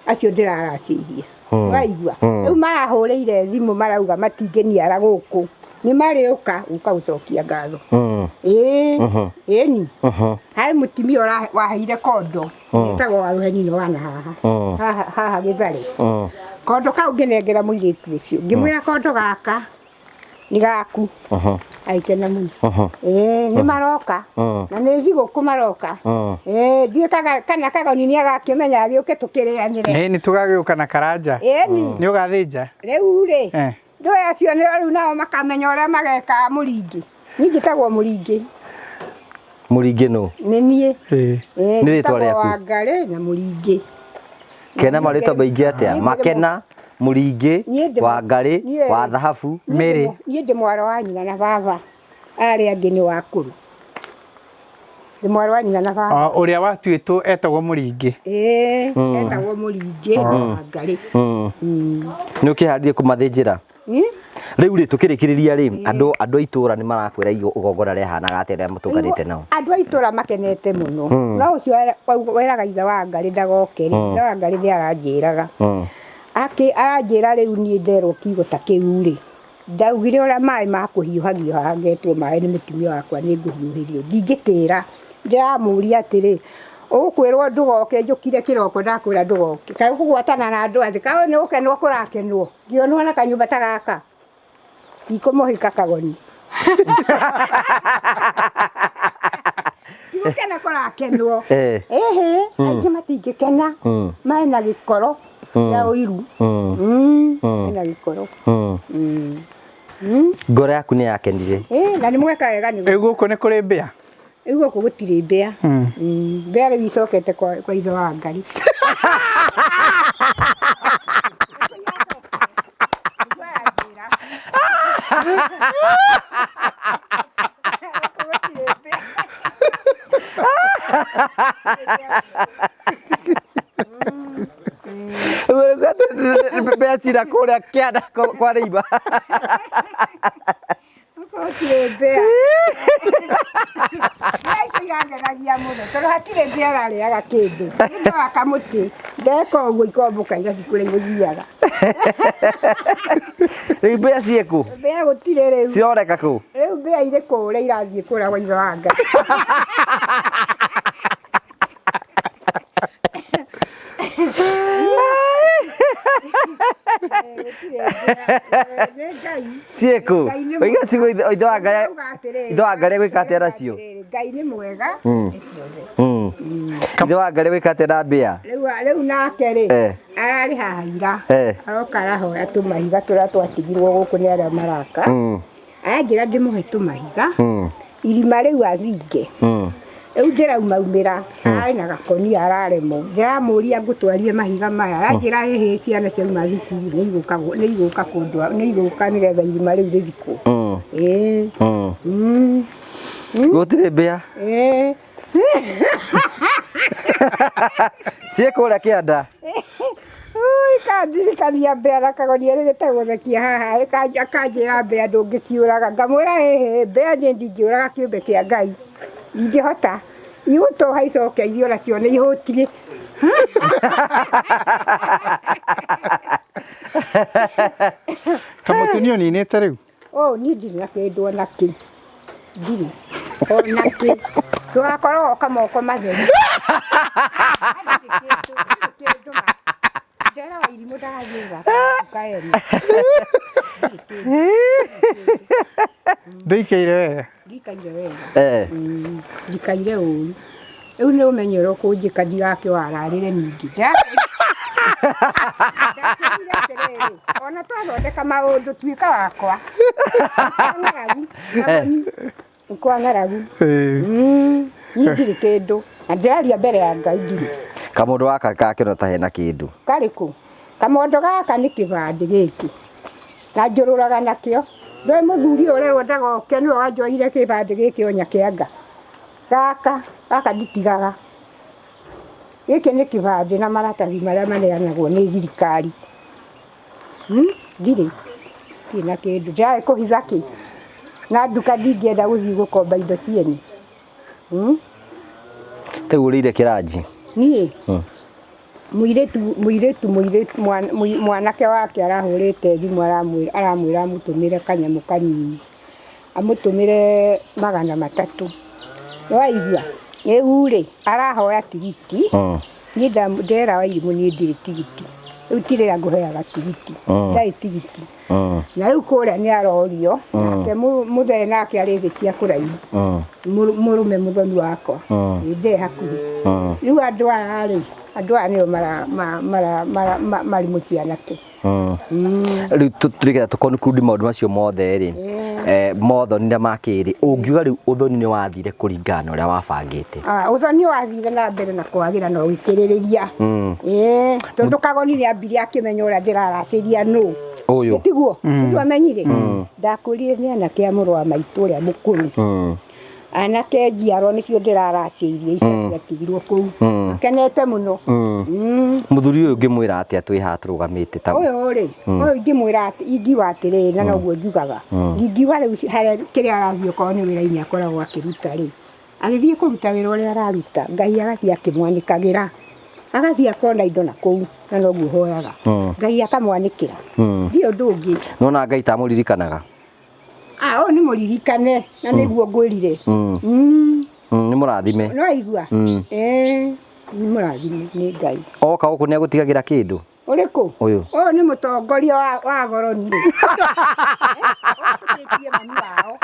Acio ndĩraracĩirie. Waigua? Rĩu marahũrĩire thimũ marauga matingĩniara gũkũ. Nĩ marĩũka gũka gũcokia ngatho. Ĩĩ, ĩni. Harĩ mũtumia waheire kondo. Etagwo Waruheni no wana haha. Haha haha Gĩtharĩ. Kondo kau ngĩnengera mũirĩtu ũcio. Ngĩmwĩra kondo gaka nĩ gaku. Agĩkena mũno. Ĩĩ, nĩ maroka. Na nĩ thigũkũ maroka. Ĩĩ, ndiũĩ kana kagoni nĩ agakĩmenya agĩũke tũkĩrĩanĩre. Ĩĩ, nĩ tũgagĩũka na karanja. Ĩni. Nĩ ũgathĩnja? Rĩu rĩ, ndũĩ acio nĩ rĩu nao makamenya ũrĩa mageka mũringĩ. Niĩ njĩtagwo mũringĩ. Mũringĩ nũ? Nĩ niĩ. Ĩĩ. Ĩĩ, Nĩ rĩtwa njĩtagwo rĩaku? Wangarĩ na mũringĩ. Kena marĩtwa maingĩ atĩa? Makena, Mũringĩ, Wangarĩ, wa Thahabu. Mary. Niĩ ndĩ mwarĩ wa nyina na baba. Arĩa angĩ nĩ wakũrũ. Ndĩ mwarĩ wa nyina na baba. O, ũrĩa watuĩtwo etagwo Mũringĩ. Ĩĩ, etagwo Mũringĩ Wangarĩ. Nĩ ũkĩharĩrie kũmathĩnjĩra? Rĩu rĩ, tũkĩrĩkĩrĩria rĩ, andũ a itũũra nĩ marakwĩra igongona rĩahanaga atĩa rĩrĩa mũtũnganĩte nao? Andũ a itũũra makenete mũno. No ũcio weraga ithe wa Ngarĩ ndagoke rĩ, ithe wa Ngarĩ nĩ aranjĩraga. Aranjĩra rĩu niĩ nderwo kiugo ta kĩu rĩ, ndaugire ũrĩa maĩ ma kũhiũhagio haha ngetwo maĩ nĩ mũtumia wakwa nĩ ngũhiũhĩrio. Ndingĩtĩra. Ndĩramũria atĩrĩ, ũgũkwĩrwo ndũgoke njũkire kĩroko ndakwĩra ndũgoke. Kaĩ ũkũgwatana na andũ athĩ, kaĩ nĩ gũkenwo kũrakenwo. Ngĩonwo na kanyũmba ta gaka. Ndikũmũhika kagoni. Ndigũkena kũrakenwo. Ĩhĩ, aingĩ matingĩkena. Mena gĩkoro kĩa ũiru. Mena gĩkoro. Ngoro yaku nĩ yakenire. Ĩĩ, na nĩ mweka wega nĩ. Rĩu gũkũ nĩ kũrĩ mbĩa? Rĩu gũkũ gũtirĩ mbĩa. Mbĩa rĩu icokete kwa ithe wa Ngai. Mbĩa cira kũrĩa kĩanda kwa rĩiba. Gũtirĩ mbĩa. Mbĩa icio irangenagia mũno tondũ hatirĩ mbĩa ĩrarĩaga kĩndũ. Nĩ kamũtĩ ndeka ũguo ikombũka igathiĩ kũrĩa igũthiaga. Rĩu mbĩa ciĩkũ? Mbĩa gũtirĩ rĩu. Ciroreka kũ? Rĩu mbĩa irĩ kũrĩa irathiĩ kũrĩa kwa ithe wa Ngai. Ciĩkũ? Oiga cigo ithe wa Ngai. Ithe wa Ngai gwĩka atĩa nacio? Ngai nĩ mwega hĩndĩ ciothe. Ithe wa Ngai gwĩka atĩa na mbĩa? Rĩu nake rĩ, ararĩ haha ira. Aroka arahoya tũmahiga tũrĩa twatigirwo gũkũ nĩ arĩa maraka. Aranjĩra ndĩmũhe tũmahiga. Irima rĩu athinge. Rĩu ndĩraumaumĩra, ararĩ na gakonia araremwo. Ndĩramũria ngũtwarie mahiga maya. Aranjĩra ĩhĩ ciana ciauma thukuru nĩ igũka kũndwa, nĩ igũka nĩgetha irima rĩu rĩthikwo. Ĩĩ. Gũtirĩ mbĩa. Ĩĩ. Ciĩ kũrĩa kĩanda. Ui, kandirikania mbĩa na kagonia rĩgĩtagũthekia haha, akanjĩra mbĩa ndũngĩciũraga. Ngamwĩra ĩhĩ, mbĩa niĩ ndingĩũraga kĩũmbe kĩa Ngai. Ndingĩhota. Igũtũha icoke irio nacio nĩ ihũtiĩ. Kamũtĩ nĩ ũninĩte rĩu? Oh, niĩ ndirĩ na kĩndũ ona kĩ. Ndirĩ. Ona kĩ. Ndũgakorwo woka moko matheri. Ndirĩ kĩndũ, ndirĩ kĩndũ ma. Ndera wa irimũ ndagathiĩ gũthaka nduka ene. Ndirĩ kĩndũ. Ndũikaire wega? Ndikaire wega. Ndikaire ũru. Rĩu nĩ ũmenyo ũrĩa ũkũnjĩka ndigakĩwararĩre ningĩ. Ndakwĩrire atĩrĩrĩ, ona twathondeka maũndũ tuĩka wakwa. Kwa ng'aragu. Kwa ng'aragu. Niĩ ndirĩ kĩndũ na ndĩraria mbere ya Ngai ndirĩ. Kamondo gaka gakĩona ta hena kĩndũ. Karĩkũ? Kamondo gaka nĩ kĩbandĩ gĩkĩ na njũrũraga nakĩo. Ndũĩ mũthuri ũyũ ũrerwo ndagoke nĩwe wanjoire kĩbandĩ gĩkĩ o Nyakĩanga. Gaka, gaka nditigaga. Gĩkĩ nĩ kĩbandĩ na maratathi marĩa maneanagwo nĩ thirikari. Ndirĩ, ndirĩ na kĩndũ. Ndĩrarĩ kũhitha kĩ? Na nduka ndingĩenda gũthiĩ gũkomba indo ciene. Rĩu ũrĩire kĩranji? Niĩ? Mũirĩtu, mũirĩtu, mũirĩtu, mwanake wake arahũrĩte thimũ aramwĩra, aramwĩra amũtũmĩre kanyamũ kanini. Amũtũmĩre 300. Nĩwaigua? Rĩu rĩ, arahoya tigiti. Niĩ ndera Wairimũ niĩ ndirĩ tigiti. Rĩu ti rĩrĩa ngũheaga tigiti. Ndarĩ tigiti. Na rĩu kũrĩa nĩ arorio, nake mũthee nake arĩ thĩ cia kũraihu. Mũrũme mũthoni wakwa. Ĩ ndee hakuhĩ. Rĩu andũ aya rĩ, andũ aya nĩo marĩ mũciĩ anake. Rĩu tũrĩgetha tũ conclude maũndũ macio mothe rĩ, mothoni na makĩrĩ, ũngiuga rĩu ũthoni nĩ wathire kũringana na ũrĩa wabangĩte? Ũthoni wathire na mbere na kwagĩra na ũgĩkĩrĩrĩria. Tondũ Kagoni nĩ ambire akĩmenya ũrĩa ndĩraracĩria nũ. Ũyũ. Tiguo? Nĩguo amenyire? Ndakwĩrire nĩ anake a mũrũ wa maitũ ũrĩa mũkũrũ. Anake njiarwa nĩcio ndĩraracĩirie icio ciatigirwo kũu. Makenete mũno. Mũthuri ũyũ ũngĩmwĩra atĩa twĩ haha tũrũgamĩte ta Ũyũ rĩ, ũyũ ingĩmwĩra atĩ, ingiuga atĩrĩrĩ, na noguo njugaga. Ndingiuga rĩu harĩa kĩrĩa arathiĩ okorwo nĩ wĩra-inĩ akoragwo akĩruta rĩ, agĩthiĩ kũruta wĩra ũrĩa araruta, Ngai agathiĩ akĩmwanĩkagĩra. Agathiĩ akona indo na kũu, na noguo hoyaga. Ngai akamwanĩkĩra. Ndirĩ ũndũ ũngĩ. Nona Ngai tamũririkanaga? Ũyũ nĩ mũririkane, na nĩguo ngwĩrire. Nĩ mũrathime. No aigua? Nĩ mũrathime nĩ Ngai. Oka gũkũ nĩ agũtigagĩra kĩndũ? Ũrĩkũ? Ũyũ. Ũyũ nĩ mũtongoria wa Goroni. Ũtũkĩtie mami wao.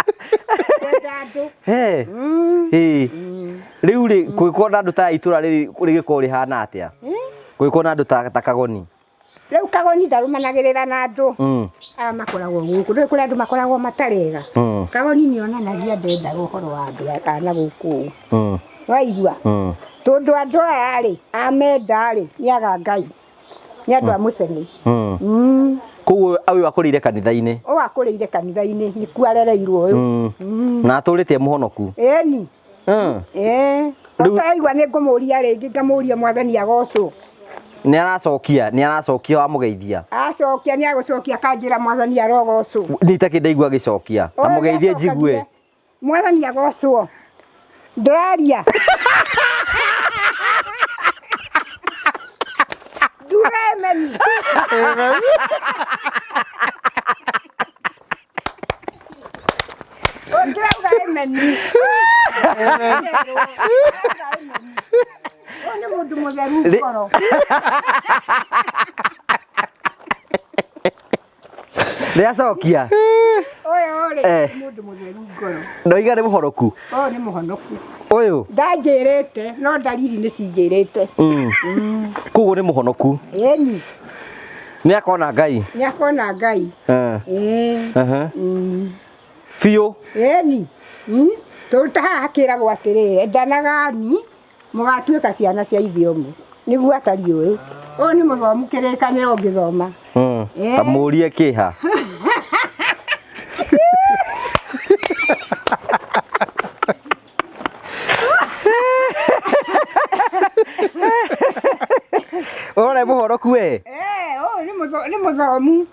Kwenda andũ. He. Rĩu rĩ, kũngĩkorwo na andũ ta itũra rĩrĩ rĩgĩkorwo rĩhana atĩa? Kũngĩkorwo na andũ ta Kagoni. Rĩu Kagoni ndarũmanagĩrĩra na andũ. Aya makoragwo gũkũ. Ndũĩ kũrĩ andũ makoragwo matarĩ ega. Kagoni nĩ onanagia ndendaga ũhoro wa andũ a na gũkũ. Waigua? Tondũ andũ aya rĩ, amenda rĩ, nĩ aga Ngai. Nĩ andũ a mũcene. Koguo ũyũ akũrĩire kanitha-inĩ? Ũyũ akũrĩire kanitha-inĩ, nĩkuo arereirwo ũyũ. Na atũrĩte e mũhonoku? Ĩni. Ũtaigua nĩ ngũmũria rĩngĩ, ngamũria Mwathani agocwo. Nĩ aracokia, nĩ aracokia wamũgeithia. Acokia, nĩ agũcokia akanjĩra Mwathani arogocwo. Nĩ itakĩ ndaigua agĩcokia. Ta Ũyũ mũgeithie njigue. Mwathani agocwo. Ndũraria. Nduga amen. Amen. Ũngĩrauga amen. Amen. Ũyũ nĩ mũndũ mũtheru ngoro. Nĩ acokia. Ũyũ rĩ, nĩ mũndũ mũtheru ngoro. Ndoiga nĩ mũhonoku. Ũyũ nĩ mũhonoku. Ũyũ? Ndanjĩrĩte, no ndariri nĩ cinjĩrĩte. Koguo nĩ mũhonoku. Ĩni. Nĩ akona Ngai. Nĩ akona Ngai. Biũ. Ĩni. Tondũ ta haha hakĩragwo atĩrĩrĩ, endanagani mũgatuĩka ciana cia ithe ũmwe. Nĩguo atariĩ ũyũ. Ũyũ nĩ mũthomu kĩrĩkanĩro ũngĩthoma. Ta mũrie kĩha. Ũrore mũhonoku we. Ũyũ nĩ mũthomu.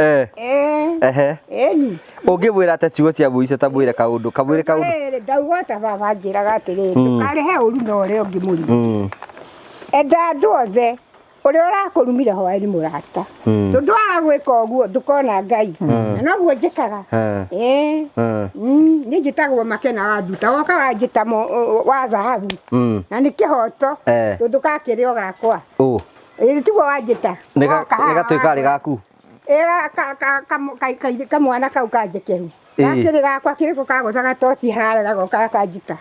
Ĩni. Ũngĩmwĩra atĩa ciugo cia mũico ta mwĩre kaũndũ, kamwĩre kaũndũ. Rĩrĩ, ndauga ta baba anjĩraga atĩrĩrĩ, ndũkarĩhe ũru na ũrĩa ũngĩ mũrimũ. Enda andũ othe, ũrĩa ũrakũrumire hoya nĩ mũrata. Tondũ waga gwĩka ũguo ndũkona Ngai. Na noguo njĩkaga. Niĩ njĩtagwo Makena wa Nduta, woka wanjĩta wa thahabu. Na nĩ kĩhoto, tondũ gakĩrĩ o gakwa. Ĩĩ, tiguo wanjĩta. Nĩ Woka haha gatuĩka karĩ gaku? Kamwana kau kanjĩkehu. Gakĩrĩ gakwa kĩrĩkũ kagũthaga toci harĩa gagoka gakanjita.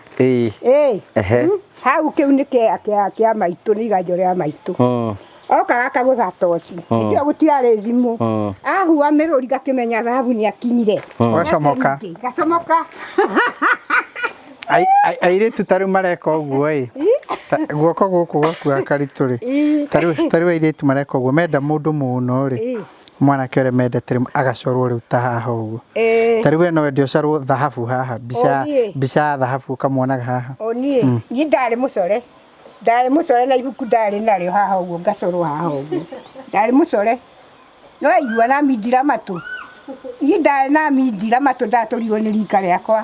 Hau kĩu nĩ kĩa maitũ, nĩ iganjo rĩa maitũ. Oka gakagũtha toci. Hĩndĩ ĩyo gũtirarĩ thimũ. Ahua mĩrũri gakĩmenya thahabu nĩ akinyire. Gacomoka. Gacomoka. Airĩtu ta rĩu mareka ũguo ĩ, guoko gũkũ gwaku Wakaritũ rĩ, ta rĩu airĩtu mareka ũguo menda mũndũ mũno rĩ, mwanake ũrĩa mendete rĩ agacorwo rĩu ta haha ũguo. Ta rĩu we no wende ũcorwo thahabu haha, mbica mbica ya thahabu ũkamwonaga haha. O niĩ niĩ ndarĩ mũcore, ndarĩ mũcore na ibuku ndarĩ narĩo haha ũguo, ngacorwo haha ũguo, ndarĩ mũcore. No aigua na mindira matũ, niĩ ndarĩ na mindira matũ, ndatũrirwo nĩ rika rĩakwa.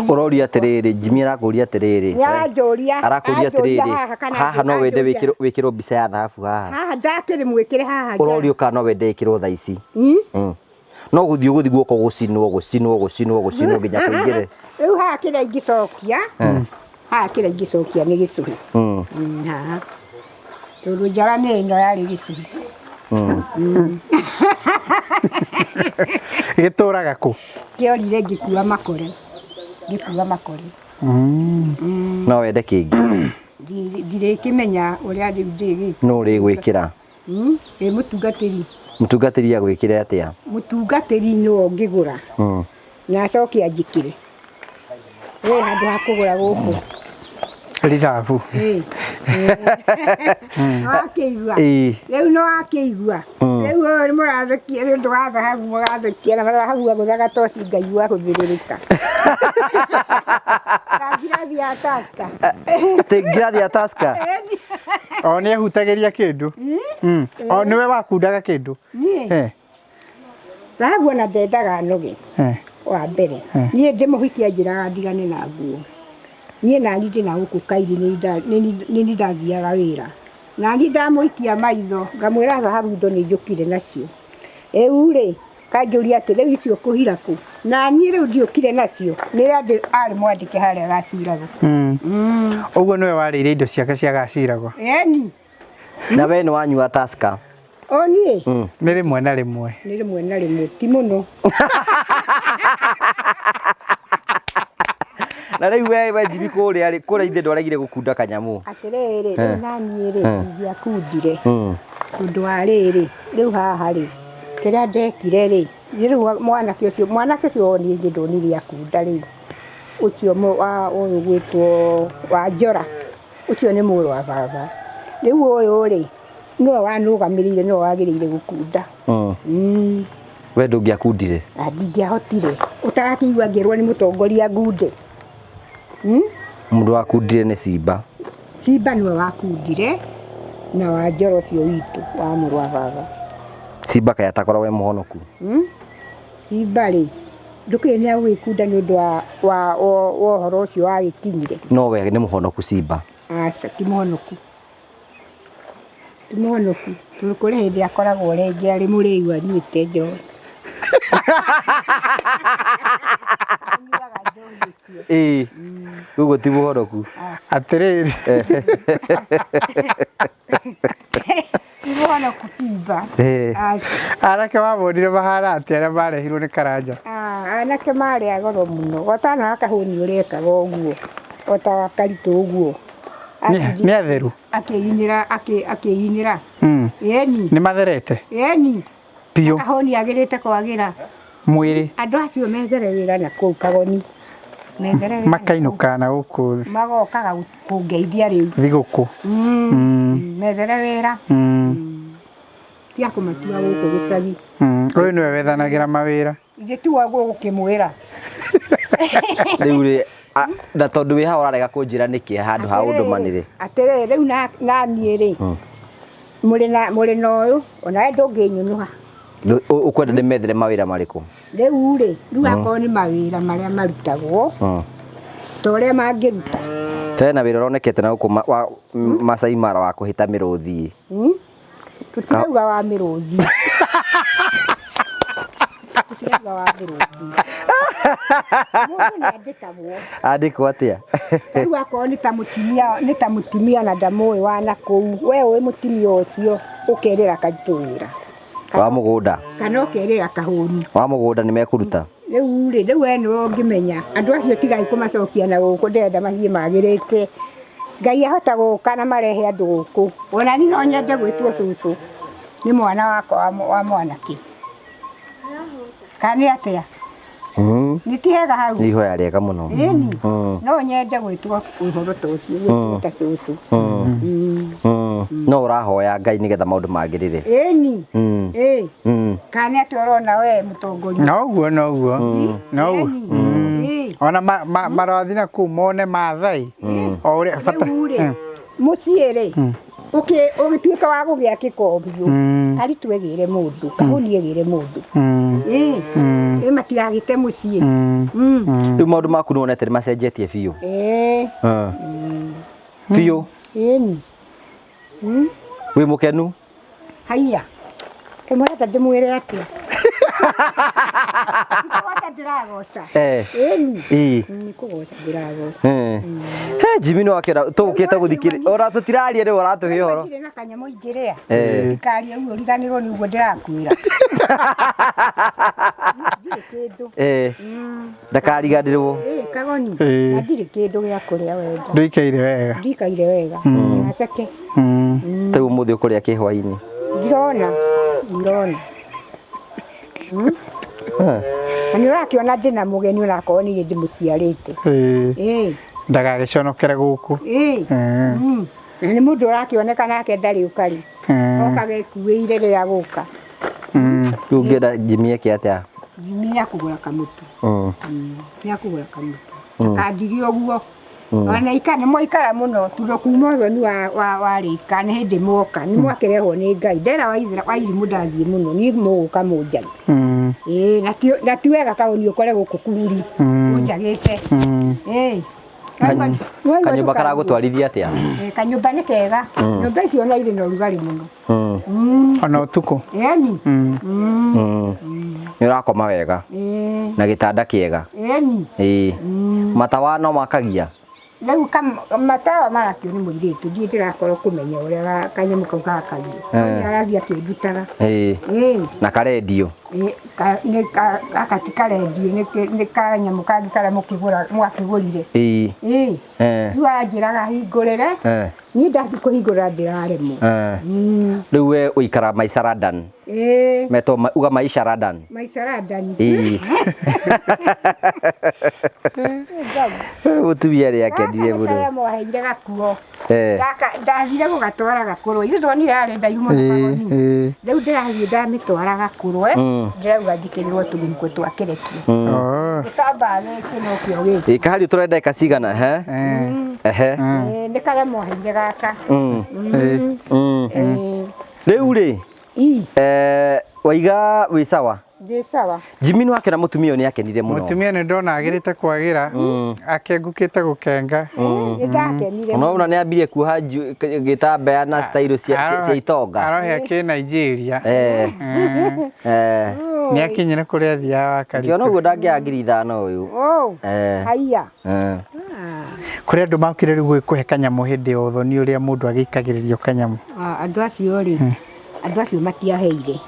Ũroria atĩrĩrĩ, Jimmy arakũria atĩrĩrĩ. Nĩ aranjũria. Arakũria Anjũria atĩrĩrĩ, haha kana haha no wende anjũria. wĩkĩrwo mbica ya thahabu haha. Haha ndakĩrĩ mwĩkĩre haha. Ũrorio kana no wende ĩkĩrwo thaa ici. No gũthiĩ ũgũthiĩ guoko gũcinwo gũcinwo gũcinwo gũcinwo nginya kũingĩre. Rĩu haha kĩrĩa ingĩcokia, haha kĩrĩa ingĩcokia nĩ gĩcũhĩ. Haha tondũ njara nĩ ĩno yarĩ gĩcũhĩ. Gĩtũraga kũ? Kĩorire ngĩkua makore, ngĩkua makore. No wende kĩngĩ? Ndirĩkĩmenya ũrĩa rĩu ndĩgĩka. No ũrĩgwĩkĩra? Ĩ mũtungatĩri. Mũtungatĩri agwĩkĩre atĩa? Mũtungatĩri nĩwe ũngĩgũra na acoke anjĩkĩre. We handũ ha kũgũra gũkũ. Rithabu. Wakĩigua. Rĩu nĩ wakĩigua. Rĩu ũyũ nĩ mũrathekia nĩ ũndũ wa thahabu, mũrathekia na thahabu agũthaga toci ngaigua gũthĩrĩrĩka. Ta ngirathi ya Tusker. Atĩ ngirathi ya Tusker? O nĩ ehutagĩria kĩndũ. O nĩwe wakundaga kĩndũ. Niĩ. Thahabu ona ndendaga noge. Wa mbere. Niĩ ndĩmũhikia njĩraga ndigane na nguo. Niĩ nani ndĩ na gũkũ Kairi nĩ ndathiaga wĩra. Nani ndamũikia maitho ngamwĩra thahabu indo nĩ njũkire nacio. Rĩu rĩ kanjũria atĩ rĩu icio ũkũhira kũ? Na niĩ rĩu ndiũkire nacio. Nĩ andĩ arĩ mwandĩke harĩa gaciragwo. Ũguo nĩwe warĩire indo ciake cia gaciragwo. Eni. Na we nĩ wanyua Tusker? O niĩ? Nĩ rĩmwe na rĩmwe. Nĩ rĩmwe na rĩmwe, ti mũno. Na rĩu we Jimmy kũrĩa rĩ, kũrĩa ithe ndwaregire gũkunda kanyamũ. Atĩrĩrĩ, rĩu naniĩ rĩ, ingĩakundire. Ũndũ wa rĩrĩ, rĩu haha rĩ, kĩrĩa ndekire rĩ, rĩu mwanake ũcio, mwanake ũcio niĩ niĩ ndonire akunda rĩu. Ũcio wa ũyũ gwĩtwo wa Njora, ũcio nĩ mũrũ wa baba. Rĩu ũyũ rĩ, nĩwe wanũgamĩrĩire, nĩwe wagĩrĩire gũkunda. We ndũngĩakundire? Ndingĩahotire. Ũtarakĩigua ngĩrwo nĩ mũtongoria ngunde. Mũndũ wakundire nĩ Simba. Simba nĩwe wakundire na wa Njora ũcio witũ wa mũrũ wa baba. Simba kaĩ atakoragwo e mũhonoku? Simba rĩ, ndũkĩũĩ nĩ agũgĩkunda nĩ ũndũ wa ũhoro ũcio wagĩkinyire. No we nĩ mũhonoku Simba? Aca, ti mũhonoku. Ti mũhonoku. Tondũ kũrĩ hĩndĩ akoragwo rĩngĩ arĩ mũrĩu anyuĩte njohi. Anyuaga njohi ũcio. Ĩĩ. Ũguo ti mũhonoku. Atĩrĩrĩ. Ti mũhonoku Simba. Anake wabonire mahana atĩa arĩa marehirwo nĩ Karanja? Anake marĩ a goro mũno. Gotana akahũni ũrekaga ũguo. Ota Wakaritũ ũguo. Nĩ atheru? Akĩinĩra, akĩinĩra. Ĩni. Nĩ matherete? Ĩni. Biũ. Kahũni agĩrĩte kwagĩra. Mwĩrĩ. Andũ acio methere wĩra na kũu Kagoni. Methere wĩra na kũu. Makainũka na gũkũ. Magokaga kũngeithia rĩu. Thigũkũ. Methere wĩra. Ti akũmatua gũkũ gĩcagi. Ũyũ nĩwe wethanagĩra mawĩra. Ithe ti wa gũkĩmwĩra. Rĩu rĩ, na tondũ wĩ haha ũrarega kũnjĩra nĩkĩ handũ ha ũndũmanĩre? Atĩrĩrĩ, rĩu na niĩ rĩ, mũrĩ na ũyũ, ona we ndũngĩnyũnũha. Ũkwenda ndĩmethere mawĩra marĩkũ? Rĩu rĩ, rĩu akorwo nĩ mawĩra marĩa marutagwo, ta ũrĩa mangĩruta. Tena wĩra ũronekete na gũkũ wa Masai Mara wa kũhĩta mĩrũthi. Tũtirauga wa mĩrũthi. Tũtirauga wa mĩrũthi. Mũndũ nĩ andĩkagwo. Andĩkwo atĩa? Rĩu akorwo nĩ ta mũtumia, nĩ ta mũtumia na ndamũĩ wa na kũu. We ũĩ mũtumia ũcio ũkerĩra Karitũ wĩra. Wa mũgũnda. Kana ũkerĩra kahũni. Wa mũgũnda nĩ mekũruta. Rĩu rĩ, rĩu we nĩwe ũngĩmenya. Andũ acio tigai kũmacokia na gũkũ, ndĩrenda mathiĩ magĩrĩte. Ngai ahota gũka na marehe andũ gũkũ. Ona niĩ no nyende gwĩtwo cũcũ nĩ mwana wakwa wa mwanake. Kana nĩ atĩa? Nĩ ti hega hau? Nĩ ihoya rĩega mũno. Ĩni, no nyende gwĩtwo ũhoro ta ũcio, gwĩtwo ta cũcũ. No ũrahoya Ngai nĩgetha maũndũ magĩrĩre. Ĩni. Ĩ kana nĩ atĩ ũrona we mũtongoria? Noguo, noguo, noguo. Ĩni. Ĩ. Ona marothi na kũu mone Maathai o ũrĩa bata. Rĩu rĩ, mũciĩ rĩ, ũgĩtuĩka wa gũgĩa kĩkombio, Karitũ egĩre mũndũ, Kahũni egĩre mũndũ. Ĩ ĩ matigagĩte mũciĩ. Rĩu maũndũ maku nĩ wonete nĩ macenjetie biũ? Ĩ. Biũ. Ĩni. Wĩ mũkenu? Haiya, ĩmũreta ndĩmwĩre atĩa? Nĩ kũgoca ndĩragoca. Ĩni. Nĩ kũgoca ndĩragoca. He Jimmy no akĩra tũgũkĩte gũthikĩrĩria ora tũtiraria rĩu ũratũhe ũhoro. Ndirĩ na kanyamũ ingĩrĩa. Eh. Ndikarie ũguo ũriganĩrwo nĩ ũguo ndĩrakwĩra. Ndirĩ kĩndũ. Ndakariganĩrwo. Ĩ kagoni. Eh. Na ndirĩ kĩndũ gĩa kũrĩa wenda. Ndũikaire wega. Ndikaire wega. Gaceke. Rĩu ũmũthĩ ũkũrĩa kĩ hwainĩ? Ndirona. Ndirona. Na nĩ ũrakĩona ndĩna mũgeni onakorwo niĩ ndĩmũciarĩte. Ĩĩ. Ĩ. Ndagagĩconokere gũkũ. Ĩ. Na nĩ mũndũ ũrakĩoneka nake ndarĩ ũkarĩ. Oka gekuĩire rĩrĩa gũka. Rĩu ũngĩenda Jimmy eke atĩa? Jimmy nĩ akũgũra kamũtu. Nĩ akũgũra kamũtu. Kandige ũguo. Ona ika nĩ mwaikara mũno tondũ kuma ũthoni wa warĩka nĩ hĩndĩ mwoka nĩ mwakĩrehwo nĩ Ngai ndera Wairimũ ndathiĩ mũno niĩ mũgũka mũnjage. Ĩĩ, na ti wega kaũni ũkore gũkũ kururi ũnjagĩte. Ĩĩ. Kanyũmba karagũtwarithia atĩa? Kanyũmba nĩ kega, nyũmba icio ona irĩ na ũrugarĩ mũno. Ona ũtukũ. Ĩni. Nĩ ũrakoma wega? Ĩĩ. Na gĩtanda kĩega? Ĩni. Ĩĩ. Matawa no makagia? Rĩu matawa marakio nĩ mũirĩtu, ndiĩ ndĩrakorwo kũmenya ũrĩa kanyamũ kau gakagio. Arathiĩ akĩndutaga. Ĩĩ. Na karendio? Ĩ, nĩ gaka ti karendio, nĩ kanyamũ kangĩ karĩa mũkĩgũra mwakĩgũrire. Ĩĩ. Rĩu aranjĩraga hingũrĩre, niĩ ndathiĩ kũhingũra ndĩraremwo. Rĩu we ũikara maica London? Ĩĩ. Metwo uga maica London. Maica London. Ĩĩ. Mũtumia nĩ akenire Gaka mũno. nĩ karĩa mwaheire gakuo. Eh. Gaka ndathire gũgatwara gakũrwo, ithuĩ ndonire yarĩ ndaihu mũno kagoni. Rĩu ndĩrathiĩ ndamĩtwara gakũrwe, ndĩrauga njikĩrĩrwo tũmĩhuko twa kĩrekio. Oh. Gĩtambaa gĩkĩ nokĩo gĩkĩ. Ĩ kahari tũrenda ndagĩka cigana he? Ehe. Ĩ, nĩ karĩa mwaheire gaka. Ĩ. Rĩu rĩ, Ii. Waiga wĩ sawa? Ndĩ sawa. Jimmy nĩ wakena mũtumia ũyũ nĩ akenire mũno. Mũtumia nĩ ndona agĩrĩte kwagĩra, akengũkĩte gũkenga. Nĩ ndakenire. Ona ona nĩ ambirie kuoha gĩtambaya na style cia itonga. Arohe akĩ Nigeria. Nĩ akinyire kũrĩa athiaga wa Ngĩona Karitũ. ũguo ndangĩaga 5,000 ũyũ. Oh. Haiya. Kũrĩ andũ makire rĩu gwĩkũhe kanyamũ hĩndĩ ya ũthoni ũrĩa mũndũ agĩikagĩrĩrio kanyamũ. Ah, andũ acio rĩ, andũ acio matiaheire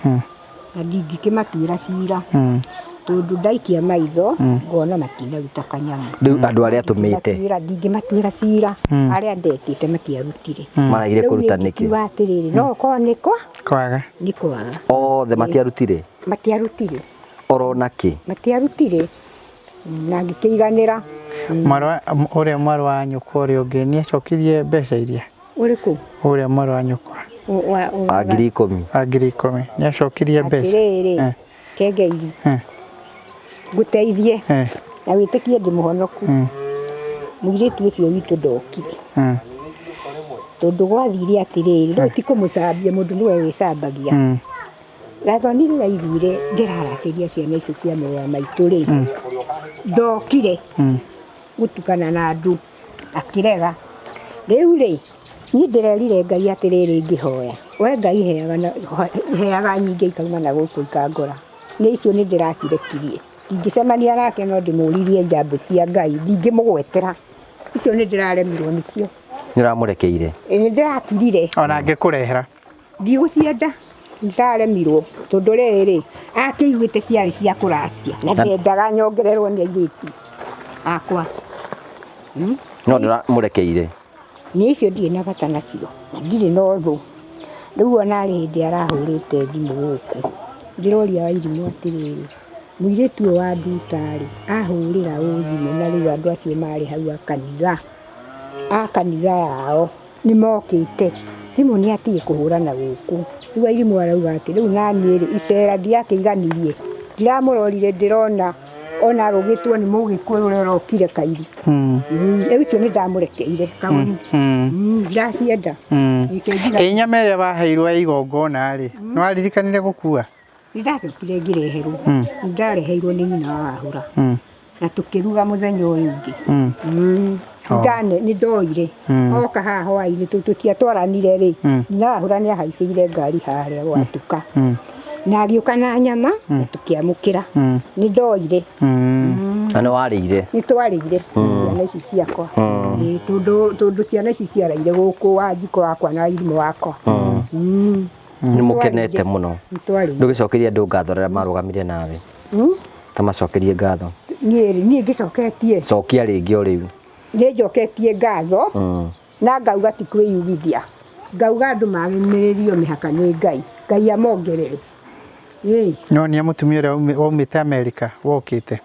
na ndingĩkĩmatuĩra cira tondũ ndaikia maitho ngona matinaruta kanyamũ. Rĩu andũ arĩa atũmĩte Ndingĩmatuĩra cira, arĩa ndetĩte matiarutire. maragire Rĩu kũruta niĩ nĩkĩ? ingiuga atĩrĩrĩ, no okorwo nĩ kwa Kwaga. nĩ kwaga. Othe matiarutire? Matiarutire. Orona kĩ? Matiarutire na ngĩkĩiganĩra. Mwarĩ wa ũrĩa, mwarĩ wa nyũkwa ũrĩa ũngĩ nĩ acokirie mbeca iria? Ũrĩkũ? Ũrĩa mwarĩ wa nyũkwa. Wa 10,000. Wa 10,000 nĩ acokirie mbeca? Atĩrĩrĩ, kengeiri, ngũteithie na wĩtĩkie ndĩ mũhonoku. Mũirĩtu ũcio witũ ndokire tondũ gwathire atĩrĩrĩ, rĩu ti kũmũcambia, mũndũ nĩwe wĩcambagia. Gathoni rĩrĩa aiguire ndĩraracĩria ciana icio cia mũrũ wa maitũ rĩ, ndokire gũtukana na andũ, akĩrega. Rĩu rĩ, niĩ ndĩrerire Ngai atĩrĩrĩ, ngĩhoya, we Ngai heaga heaga nyingĩ ikauma na gũkũ ikangora, nĩ icio nĩ ndĩracirekirie. Ndingĩcemania nake no ndĩmũririe njambo cia Ngai, ndingĩmũgwetera icio nĩ ndĩraremirwo nĩcio. Nĩ ũramũrekeire? Ĩ, nĩ ndĩrakirire. Ona angĩkũrehera? Ndigũcienda, ndĩraremirwo tondũ rĩrĩ akĩiguĩte ciarĩ cia kũracia na ndendaga nyongererwo nĩ airĩtu akwa. No ndũramũrekeire? Niĩ icio ndirĩ na bata nacio na ndirĩ na ũthũ. Rĩu ona arĩ hĩndĩ arahũrĩte thimũ gũkũ, ndĩroria Wairimũ atĩrĩrĩ, Mũirĩtu ũyũ wa Nduta-rĩ, ahũrĩra ũ thimũ na rĩu andũ acio marĩ hau a kanitha, a kanitha yao nĩ mokĩte. Thimũ nĩ atige kũhũra na gũkũ. Rĩu Wairimũ arauga atĩ rĩu naniĩ-rĩ, icera ndiakĩiganirie, ndiramũrorire ndĩrona ona arũgĩtwo nĩ mũgĩkũyũ ũrĩa ũrokire Kairu. Rĩu icio nĩ ndamũrekeire Kagoni. Ndiracienda. Reke njiga- Ĩ nyama ĩrĩa waheirwo ya igongona-rĩ, nĩ waririkanire gũkua? Nĩ ndacokire ngĩreherwo. Nĩ ndareheirwo nĩ nyina wa Wahũra. Na tũkĩruga mũthenya ũyũ ũngĩ. Nĩ ndoire. Oka haha hwainĩ tũtiatwaranire rĩ, nyina wa Wahũra nĩ ahaicĩire ngari harĩa gwatuka. Na agĩũka na nyama na tũkĩamũkĩra. Nĩ ndoire. Na nĩ warĩire? Nĩ twarĩire ciana ici ciakwa. Ĩĩ, tondũ ciana ici ciaraire gũkũ wa njiko wakwa na irimũ wakwa. Nĩ mũkenete mũno. Nĩ twarĩire. Ndũgĩcokerie andũ ngatho arĩa marũgamire nawe. Ta macokerie ngatho. Niĩ rĩ, niĩ ngĩcoketie. Cokia rĩngĩ o rĩu. Nĩ njoketie ngatho. Na ngauga ti kwĩyugithia. Ngauga andũ magĩmĩrĩrio mĩhaka nĩ Ngai. Ngai amongerere. Ĩĩ. No nĩ mũtumia ũrĩa waumĩte Amerika wokĩte.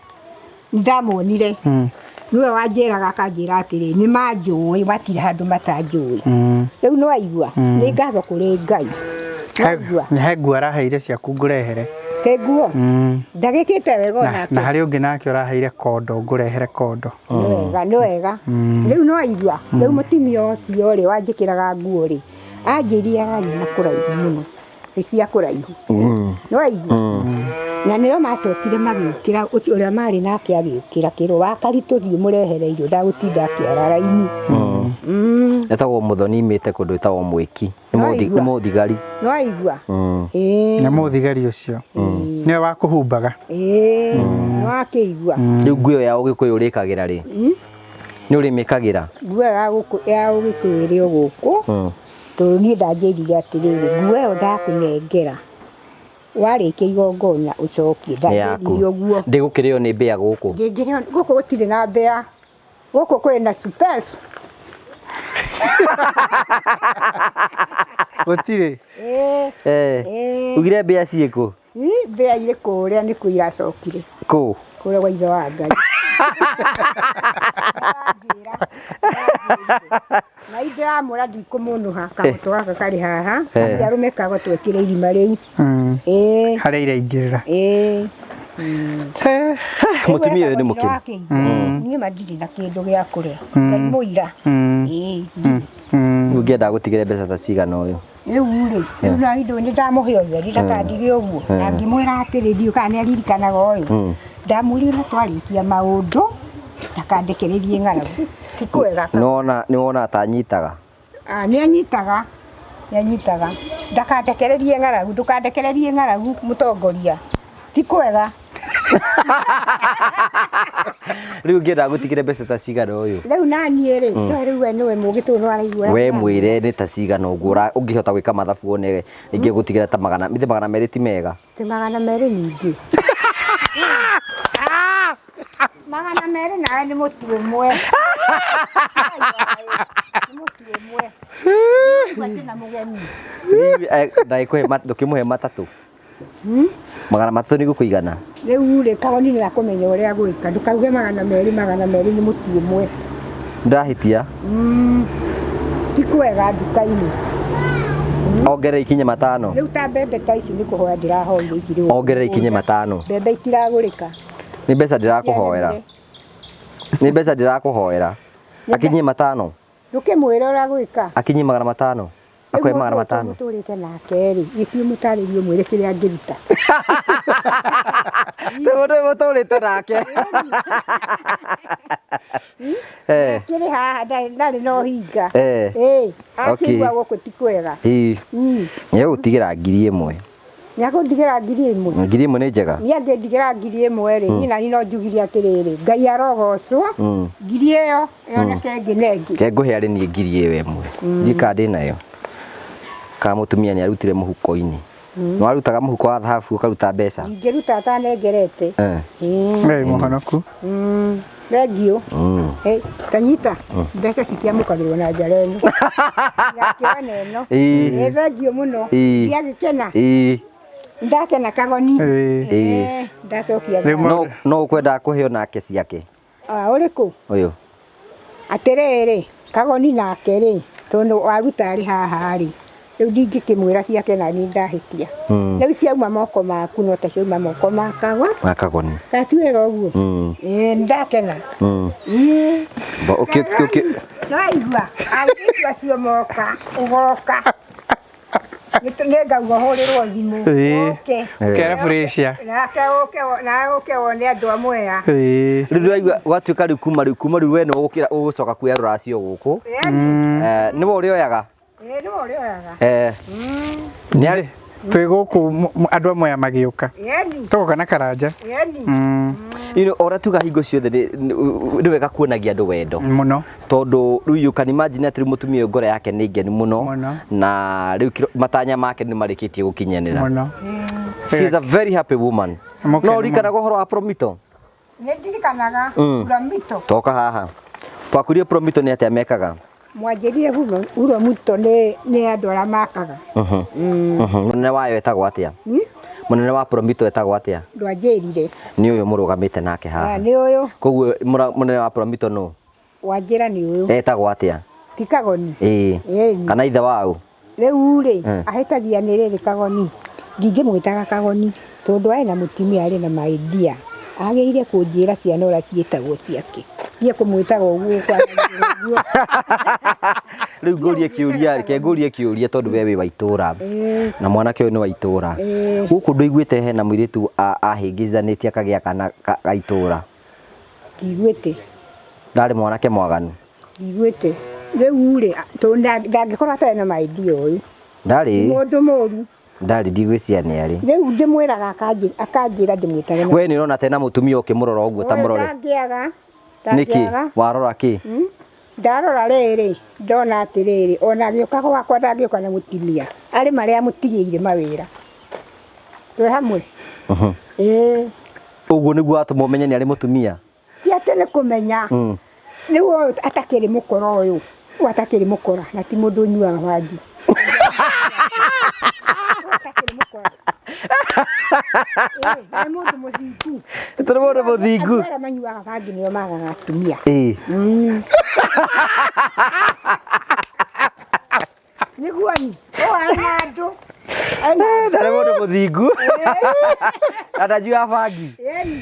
Ndamuonire. Nĩwe wanjĩraga akanjĩra atĩrĩ, nĩ manjũĩ, matirĩ handũ matanjũĩ. Rĩu nĩ waigua? Nĩ ngatho kũrĩ Ngai. Nĩ waigua? He nguo araheire ciaku ngũrehere. Ke nguo? Ndagĩkĩte wega onake. Na harĩ ũngĩ nake ũraheire kondo, ngũrehere kondo. Nĩ wega, nĩ wega. Rĩu nĩ waigua? Rĩu mũtumia ũcio rĩ, wanjĩkĩraga nguo rĩ, anjĩrire aranyona kũraihu mũno. Nĩ cia kũraihu. Nĩ waigua? Na nĩo macokire magĩũkĩra, ũcio ũrĩa marĩ nake agĩũkĩra kĩrwo wa Karitũ thiĩ ũmũrehere irio ndagũtinda akĩara raini. Etagwo Mũthoni imĩte kũndũ ĩtagwo Mwĩki. Nĩ Nĩwaigua? mũthigari. Nĩ waigua? Ĩĩ. Nĩ mũthigari ũcio. Nĩwe wa kũhumbaga. Ĩĩ, nĩ wakĩigua. Rĩu nguo ĩyo ya ũgĩkũyũ ũrĩkagĩra rĩ? Nĩ ũrĩmĩkagĩra? Nguo ĩyo ya ũgĩkũyũ ĩrĩ o gũkũ. Tondũ niĩ ndanjĩrire atĩrĩrĩ, nguo ĩyo ndakũnengera warĩkia igongona ũcokie. Nĩ yaku. Ndanjĩrire ũguo. Ndĩgũkĩrĩo nĩ mbĩa gũkũ. Ndĩngĩrĩo, gũkũ gũtirĩ na mbĩa. Gũkũ kũrĩ na space. Gũtirĩ? Ĩĩ. Ĩĩ. Ugire mbĩa ciĩkũ? Ĩ, mbĩa irĩ kũrĩa nĩkuo iracokire. Kũ? Kũrĩa gwa ithe wa Ngai. Na indĩramwĩra ndikũmũnũha, kagoto gaka karĩ haha, arũme kagoto ekĩre irima rĩu. Ĩĩ. Harĩa iraingĩrĩra. Ĩĩ. Mũtumia ũyũ nĩ mũkenu. Niĩ ma ndirĩ na kĩndũ gĩa kũrĩa. Ngai mũira. Ĩĩ. Rĩu ũngĩenda gũtigĩre mbeca ta cigana ũyũ? Rĩu rĩ, rĩu na ithuĩ nĩ ndamũhe ũtheri ndakandige ũguo. Na ngĩmwĩra atĩrĩ, ndiũĩ kana nĩ aririkanaga ũyũ. Ndamwĩrire na twarĩkia maũndũ, ndakandekererie ng'aragu. Ti kwega. Nĩ wona ta anyitaga? Nĩ anyitaga. Nĩ anyitaga. Ndakandekererie ng'aragu, ndũkandekererie ng'aragu mũtongoria. Ti kwega. Rĩu ũngĩenda gũtigĩre mbeca ta cigana ũyũ? Rĩu naniĩ rĩ, no rĩu we nĩwe mũgĩ tondũ nĩ waraigua. We mwĩre nĩ ta cigana ũguo ũngĩhota gwĩka mathabu wone rĩngĩ gũtigĩra ta magana, mithĩ magana merĩ ti mega? Ti magana merĩ ningĩ. Magana merĩ nawe nĩ mũtu ũmwe. Nĩ mũtu ũmwe. Nĩguo ndĩna mũgeni. Rĩu, ndagĩkũhe ndũkĩmũhe matatũ. Magana matatũ nĩ gũkũigana? Rĩu rĩ, Kagoni nĩ akũmenya ũrĩa gwĩka. Ndũkauge magana merĩ, magana merĩ nĩ mũtu ũmwe. Ndahĩtia? Ti kwega nduka-inĩ. Ongerera ikinye matano. Rĩu ta mbembe ta ici nĩ kũhoya ndĩrahoire ici rĩu. Ongerera ikinye matano. Mbembe itiragũrĩka. Nĩ mbeca ndĩrakũhoera. Nĩ mbeca ndĩrakũhoera. Akinyie matano. Ndũkĩmwĩre ũrĩa gwĩka. Akinyie magana matano. Akũhe magana matano. Mũtũrĩte nake rĩ, gĩthiĩ mũtarĩrie ũmwĩre kĩrĩa angĩruta. Nĩ mũndũ mũtũrĩte nake. Kĩrĩ haha ndarĩ na ũhinga. Akĩigua gũkũ ti kwega. Nĩ egũtigĩra ngiri ĩmwe. Nĩ egũndigĩra ngiri ĩmwe. Ngiri ĩmwe nĩ njega. Niĩ angĩndigĩra ngiri ĩmwe rĩ, niĩ nani no njugire atĩrĩrĩ, Ngai arogocwo, ngiri ĩyo yoneke ĩngĩ na ĩngĩ. Ke ngũhe arĩ niĩ ngiri ĩyo ĩmwe. Ndiũĩ kana ndĩ nayo. Kana mũtumia nĩ arutire mũhuko-inĩ. Nĩ warutaga mũhuko wa thahabu ũkaruta mbeca? Ingĩruta atanengerete. Wee mũhonoku. Thengiũ. Tanyita, mbeca citiamũkagĩrwo na njara ĩno. Ngakĩona ĩno. Thengiũ mũno. Ndiagĩkena. Ndakena kagoni. Ĩĩ. Ĩĩ. Ndacokia Rĩu ngatho. No ũkwendaga kũheo nake ciake? Ah, ũrĩkũ? Ũyũ. Atĩrĩrĩ, kagoni nake rĩ, tondũ waruta arĩ haha rĩ, rĩu ndingĩkĩmwĩra ciake na niĩ ndahĩtia. Rĩu ciauma moko maku no ta ciauma moko ma kagwa. Ma kagoni. Ta ti wega ũguo? Ĩĩ, nĩndakena. Ĩĩ. Bo, ũkĩ, ũkĩ, ũkĩ. Nĩwaigua, airĩtu acio moka, ũgoka. Nĩngauga ũhũrĩrwo thimũ. Ĩĩ. Ũke. Ũkere burĩcia. Nake ũke, nawe ũke wone andũ a Mwea. Ĩĩ. Rĩu ndĩraigua gwatuĩka rĩu kuma rĩu kuma rĩu we nĩwe ũgũkĩra ũgũcoka kuoya rũracio gũkũ. Ĩĩ. Nĩwe ũrĩoyaga? Ĩĩ, nĩwe ũrĩoyaga. Nĩ Twĩ gũkũ andũ a Mwea magĩũka. Ĩni. Tũgoka na Karanja. Ĩni. You know, ora tuga hingo ciothe nĩ wega kuonagia andũ wendo. Mũno. Tondũ rĩu you can imagine atĩ rĩu mũtumia ũyũ ngoro yake nĩ ngenu mũno. Mũno. Na rĩu matanya make nĩ marĩkĩtie gũkinyanĩra. Mũno. She is a very happy woman. Mũkenu No ũririkanaga ũhoro wa Promito? Nĩ ndirikanaga Promito. Toka haha. Twakwĩrire Promito nĩ atĩa mekaga? Mwanjĩrire Promito nĩ andũ arĩa makaga. Mũnene wayo etagwo atĩa? Mũnene wa Promito etagwo atĩa? Ndwanjĩrire. Nĩ ũyũ mũrũgamĩte nake haha. Nĩ ũyũ. Koguo mũnene wa Promito nũ? Wanjĩra nĩ ũyũ. Etagwo atĩa? Ti Kagoni. Ĩĩ. Kana ithe waũ? Rĩu rĩ, ahĩtagia nĩ rĩrĩ Kagoni. Ndingĩmwĩtaga Kagoni tondũ arĩ na mũtumia arĩ na maidia. Agĩrĩire kũnjĩra ciana ũrĩa ciĩtagwo ciake. Niĩ kũmwĩtaga ũguo ũguo. Rĩu ngũrie kĩũria, reke ngũrie kĩũria tondũ we wĩ wa itũra. Na mwanake ũyũ nĩ wa itũra. Gũkũ ndũiguĩte hena mũirĩtu ahĩngĩcanĩtie akagĩa kana ga itũra? Ndiguĩte. Ndarĩ mwanake mwaganu? Ndiguĩte. Rĩu rĩ, tondũ ndangĩkorwo atarĩ na maidia ũyũ. Ndarĩ. Mũndũ mũru. Ndarĩ, ndigwĩciria nĩ arĩ. Rĩu ndĩmwĩraga akanjĩra ndĩmwĩtage. We nĩ ũrona tena mũtumia ũkĩmũrora ũguo ta mũrore? Ndangĩaga. Nĩkĩ? Warora kĩ? Ndarora rĩrĩ, ndona atĩrĩrĩ, ona agĩũka gwakwa ndangĩũka na mũtumia. Arĩ marĩa amũtigĩire mawĩra. Twĩ hamwe? Ĩĩ. Ũguo nĩguo watũma ũmenye nĩ arĩ mũtumia? Ti atĩ nĩ kũmenya. Rĩu ũyũ atakĩrĩ mũkora ũyũ. Ũyũ atakĩrĩ mũkora na ti mũndũ ũnyuaga bangi. Atakĩrĩ mũkora. Ĩĩ, nĩ mũndũ mũthingu. Nĩ mũndũ mũthingu. Andũ arĩa manyuaga bangi nĩo magaga atumia. Ĩĩ. Nĩguo ni. Ũyũ arĩ na andũ. Ndarĩ mũndũ mũthingu. Na ndanyuaga bangi. Ĩni.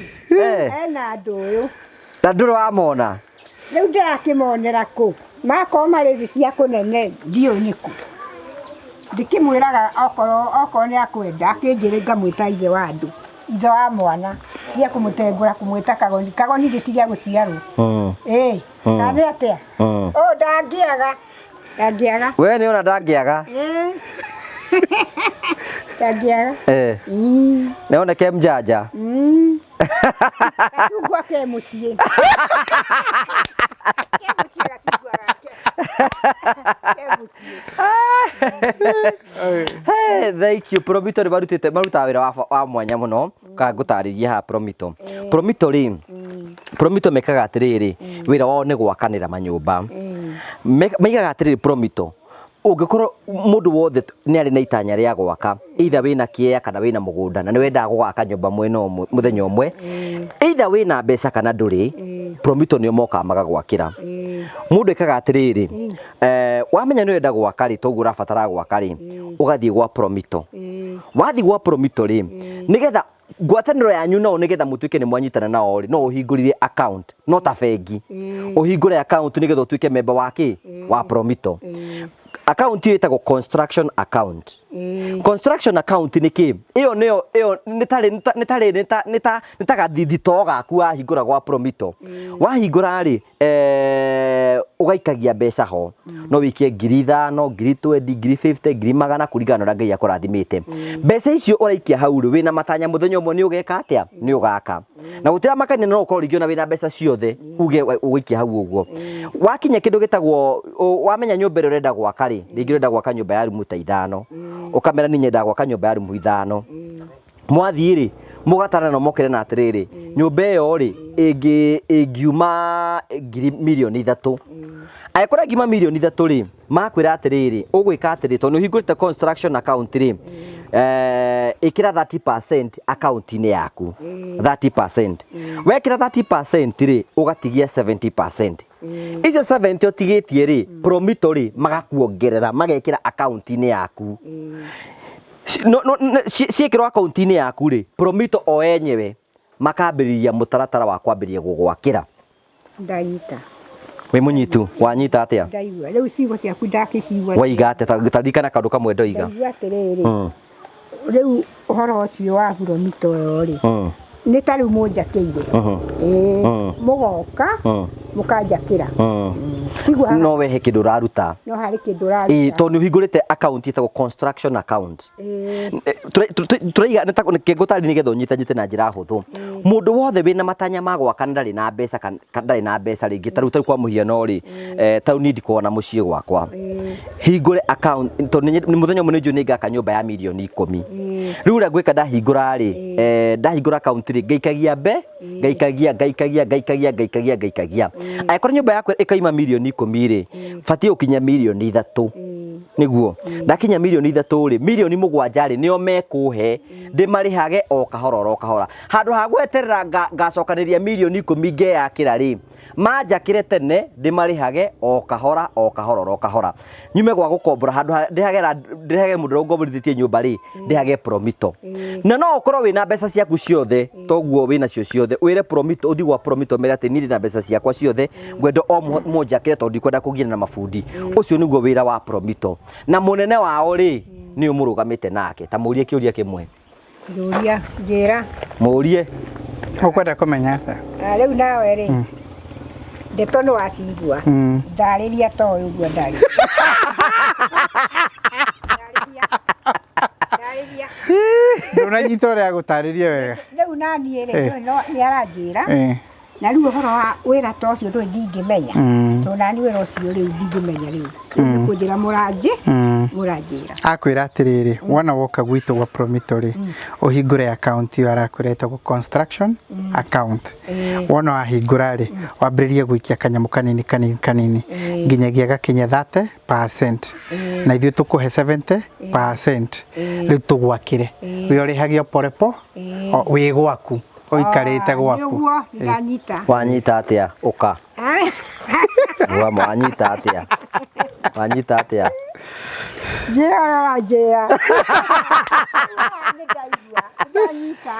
Ena andũ ũyũ. Na ndũrĩ wamona? Rĩu ndĩrakĩmonera kũ? Makorwo marĩ thĩ cia kũnene ndiũĩ nĩkũ. Ndikĩmwĩraga okorwo nĩ akwenda akĩnjĩre ngamwĩta ithe wa andũ. Ithe wa mwana. Ndia kũmũtengũra kũmwĩta Kagoni. Kagoni gĩtiga gũciarwo. Ĩĩ. Na nĩ atĩa? Ũyũ ndangĩaga. Ndangĩaga. We nĩ ona ndangĩaga. Ndangĩaga. Nĩ oneke mjanja. Gacungwa ke mũciĩ. Ke mũciĩ gacungwa gake. Ke mũciĩ. Hey, thank you. Promito nĩ marutĩte marutaga wĩra wa mwanya mũno. Ka ngũtarĩrie haha Promito. Promito rĩ, Promito mekaga atĩrĩrĩ, wĩra wao nĩ gwakanĩra manyũmba. Maigaga atĩrĩrĩ Promito, ũngĩkorwo mũndũ wothe nĩ arĩ na itanya rĩa gwaka, either wĩna kĩea kana wĩna mũgũnda na nĩ wendaga gũgaka nyũmba mwena ũmwe mũthenya ũmwe, either wĩna mbeca kana ndũrĩ, Promito nĩo mokaga magagwakĩra. Mũndũ ekaga atĩrĩrĩ, wamenya nĩ ũrenda gwaka rĩ, toguo ũrabatara gwaka rĩ, ũgathiĩ gwa Promito. Wathiĩ gwa Promito rĩ, nĩgetha ngwatanĩro yanyu nao nĩgetha mũtuĩke nĩ mwanyitana nao rĩ, no ũhingũrire account, no ta bengi. Ũhingũre account nĩgetha ũtuĩke member wa kĩ? Wa Promito. Account ĩyo ĩtagwo construction account. Construction account nĩ kĩ? Ĩyo nĩyo, ĩyo nĩ tarĩ, nĩ tarĩ, nĩ ta, nĩ ta, nĩ ta gathithito gaku wahingũra gwa Promito. Wahingũra rĩ, ũgaikagia mbeca ho. No wĩikie 5,000, 20,000, 50,000, 100,000 kũringana na ũrĩa Ngai akũrathimĩte. Mbeca icio ũraikia hau rĩ, wĩna matanya mũthenya ũmwe nĩ ũgeka atĩa? Nĩ ũgaka. Na gũtiramakania no ũkorwo rĩngĩ ona wĩna mbeca ciothe uge ũgũikia hau ũguo. Wakinya kĩndũ gĩtagwo, wamenya nyũmba ĩrĩa ũrenda gwaka rĩ, rĩngĩ ũrenda gwaka nyũmba ya rumu ta 5. Ũkamera niĩ nyendaga gwaka nyũmba ya rumu 5. Mwathiĩ rĩ, mũgatana na mokĩre na atĩrĩrĩ, nyũmba ĩyo rĩ, ĩngiuma ngiri mirioni 3. Angĩkorwo ĩngiuma mirioni 3 rĩ, makwĩra atĩrĩrĩ, ũgwĩka atĩrĩ, tondũ nĩ ũhingũrĩte construction account rĩ, Ĩkĩra 30% akaunti-inĩ yaku. 30% wekĩra 30% rĩ, ũgatigia 70%. Icio 70 ũtigĩtie rĩ, Promito rĩ, magakuongerera magekĩra akaunti-inĩ yaku. No, ciĩkĩrwo akaunti-inĩ yaku rĩ, Promito o enyewe makambĩrĩria mũtaratara wa kwambĩrĩria gũgwakĩra. Ndanyita. Wĩ mũnyitu? Wanyita atĩa? Ndaigua rĩu ciugo ciaku ndakĩcigua. Waiga atĩa? Taririkana kaũndũ kamwe ndoiga. Ndaigua atĩrĩrĩ, rĩu ũhoro ũcio wa Promito ũyũ rĩ, nĩ ta rĩu mũnjakĩire. Ĩĩ, mũgoka mũkanjakĩra. Tiguo haha? No wehe kĩndũ ũraruta. No harĩ kĩndũ ũraruta. Tondũ nĩ ũhingũrĩte account ĩtagwo construction account. Tũraiga nĩ ta ngũtarĩrie nĩgetha ũnyitanyite na njĩra hũthũ. Mũndũ wothe wĩna matanya ma gwaka na ndarĩ na mbeca kana ndarĩ na mbeca rĩngĩ, ta rĩu kwa mũhiano rĩ, ta rĩu niĩ ndikoragwo na mũciĩ gwakwa, hingũre account, tondũ nĩ mũthenya ũmwe nĩ njũĩ nĩ ngaka nyũmba ya mirioni 10. Rĩu ũrĩa ngwĩka, ndahingũra rĩ, ndahingũra account rĩ, ngaikagia ngaikagia, ngaikagia, ngaikagia, ngaikagia, ngaikagia. Angĩkorwo nyũmba yakwa ĩkaima mirioni 10 rĩ, batiĩ gũkinya mirioni 3. Nĩguo ndakinya mirioni 3 rĩ, mirioni 7 rĩ, nĩo mekũhe ndĩmarĩhage o kahora oro kahora, handũ ha gweterera ngacokanĩria mirioni 10 ngeyakĩra rĩ, manjakĩre tene, ndĩmarĩhage o kahora o kahora oro kahora, nyume gwa gũkombora. Handũ ha ndĩhage mũndũ ũrĩa ũngomborithĩtie nyũmba rĩ, ndĩhage Promito. Na no ũkorwo wĩna mbeca ciaku ciothe, toguo wĩnacio ciothe, wĩre Promito, ũthiĩ gwa Promito mere atĩ niĩ ndĩna mbeca ciakwa ciothe, ngwenda o mũnjakĩre tondũ ndikwenda kũgiana na mabundi. Ũcio nĩguo wĩra wa Promito, na mũnene wao rĩ, nĩ ũmũrũgamĩte nake. Ta mũrie kĩũria kĩmwe. Njũria, njĩra. Mũrie. Ũkwenda kũmenya atĩa? Ah, rĩu nawe rĩ, ndeto nĩ wacigua. Ndarĩria ta ũyũ ũguo ndarĩ. Ndarĩria. Ndarĩria. Ndũnanyita ũrĩa agũtarĩrie wega. Rĩu naniĩ rĩ, no nĩ aranjĩra. Na rĩu ũhoro wa wĩra ta ũcio ndũĩ ndingĩmenya. Tondũ nani wĩra ũcio rĩu ndingĩmenya rĩu. Rĩu nĩ kũnjĩra mũranjĩ, mũranjĩra. Akwĩra atĩrĩrĩ, wona woka gwitũ gwa Promito rĩ, ũhingũre account ĩyo arakwĩra ĩtagwo construction account. Wona wahingũra rĩ, wambĩrĩrie gũikia kanyamũ kanini kanini kanini nginyagia gakinye 30%, na ithuĩ tũkũhe 70%. Rĩu tũgwakĩre, we ũrĩhage o porepo wĩ gwaku, ũikarĩte gwaku. Nĩguo ndanyita. Wanyita atĩa? Ũka. Rũgama, wanyita atĩa? Wanyita atĩa? Njĩra ũrĩa wanjĩra. Nĩ ndaigua, ndanyita.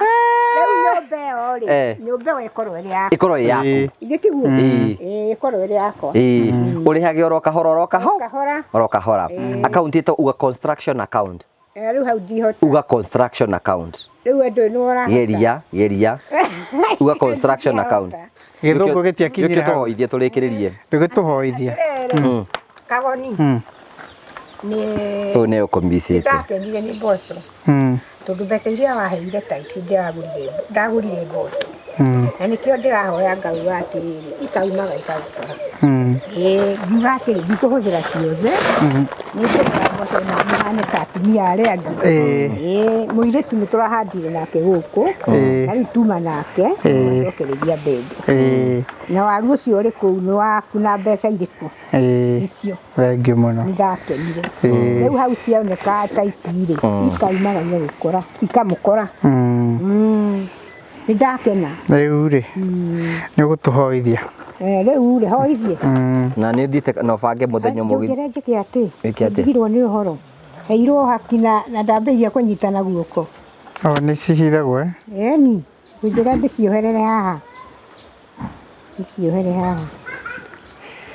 Rĩu nyũmba ĩyo rĩ, nyũmba ĩyo ĩkorwo ĩrĩ yakwa. Ĩkorwo ĩ yaku. Ithe tiguo? Ĩĩ. Ĩĩ, ĩkorwo ĩrĩ yakwa. Ĩĩ, ũrĩhage oro kahora oro kahora. Kahora. Oro kahora. Account ĩtagwo uga construction account. Rĩu hau ndihota. Uga construction account. Rĩu andũ nĩ ũrahota. Geria, geria. Uga construction account. Gĩthũngũ gĩtiakinyire Nĩkĩo hau. tũhoithie tũrĩkĩrĩrie. Ndũgĩtũhoithie. Atĩrĩrĩ, Kagoni nĩ Ũyũ nĩ ũkũmicĩte. Ndakenire nĩ mboco tondũ mbeca iria waheire ta ici ndĩragũrire, ndagũrire mboco, na nĩkĩo ndĩrahoya ngauga atĩrĩrĩ, ikaumaga ikagũkora. Ĩĩ, ngiuga atĩrĩ, ndikũhũthĩra ciothe, nĩngũgũra mboco na hane ta atumia arĩa angĩ. Ĩĩ, mũirĩtu nĩ tũrahandire nake gũkũ, na rĩu tuma nake acokereria mbembe. Na waru ũcio ũrĩ kũu nĩ waku na mbeca irĩkũ icio? Thengiũ mũno. Nĩ ndakenire. Rĩu hau cioneka ta ici rĩ, ikaumaga igagũkora, ikamũkora. Nĩ ndakena. Rĩu rĩ, nĩ ũgũtũhoithia. Rĩu rĩ, hoithie. Na nĩ ũthiĩte na ũbange mũthenya ũmwe. Njũkĩre njĩke atĩ? Wĩke atĩa? Ndigirwo nĩ ũhoro heirwo haki na ndambĩrĩria kũnyitana guoko. O nĩ cihithagwo, eh? Eni njĩra ndĩcioherere haha, ndĩciohere haha.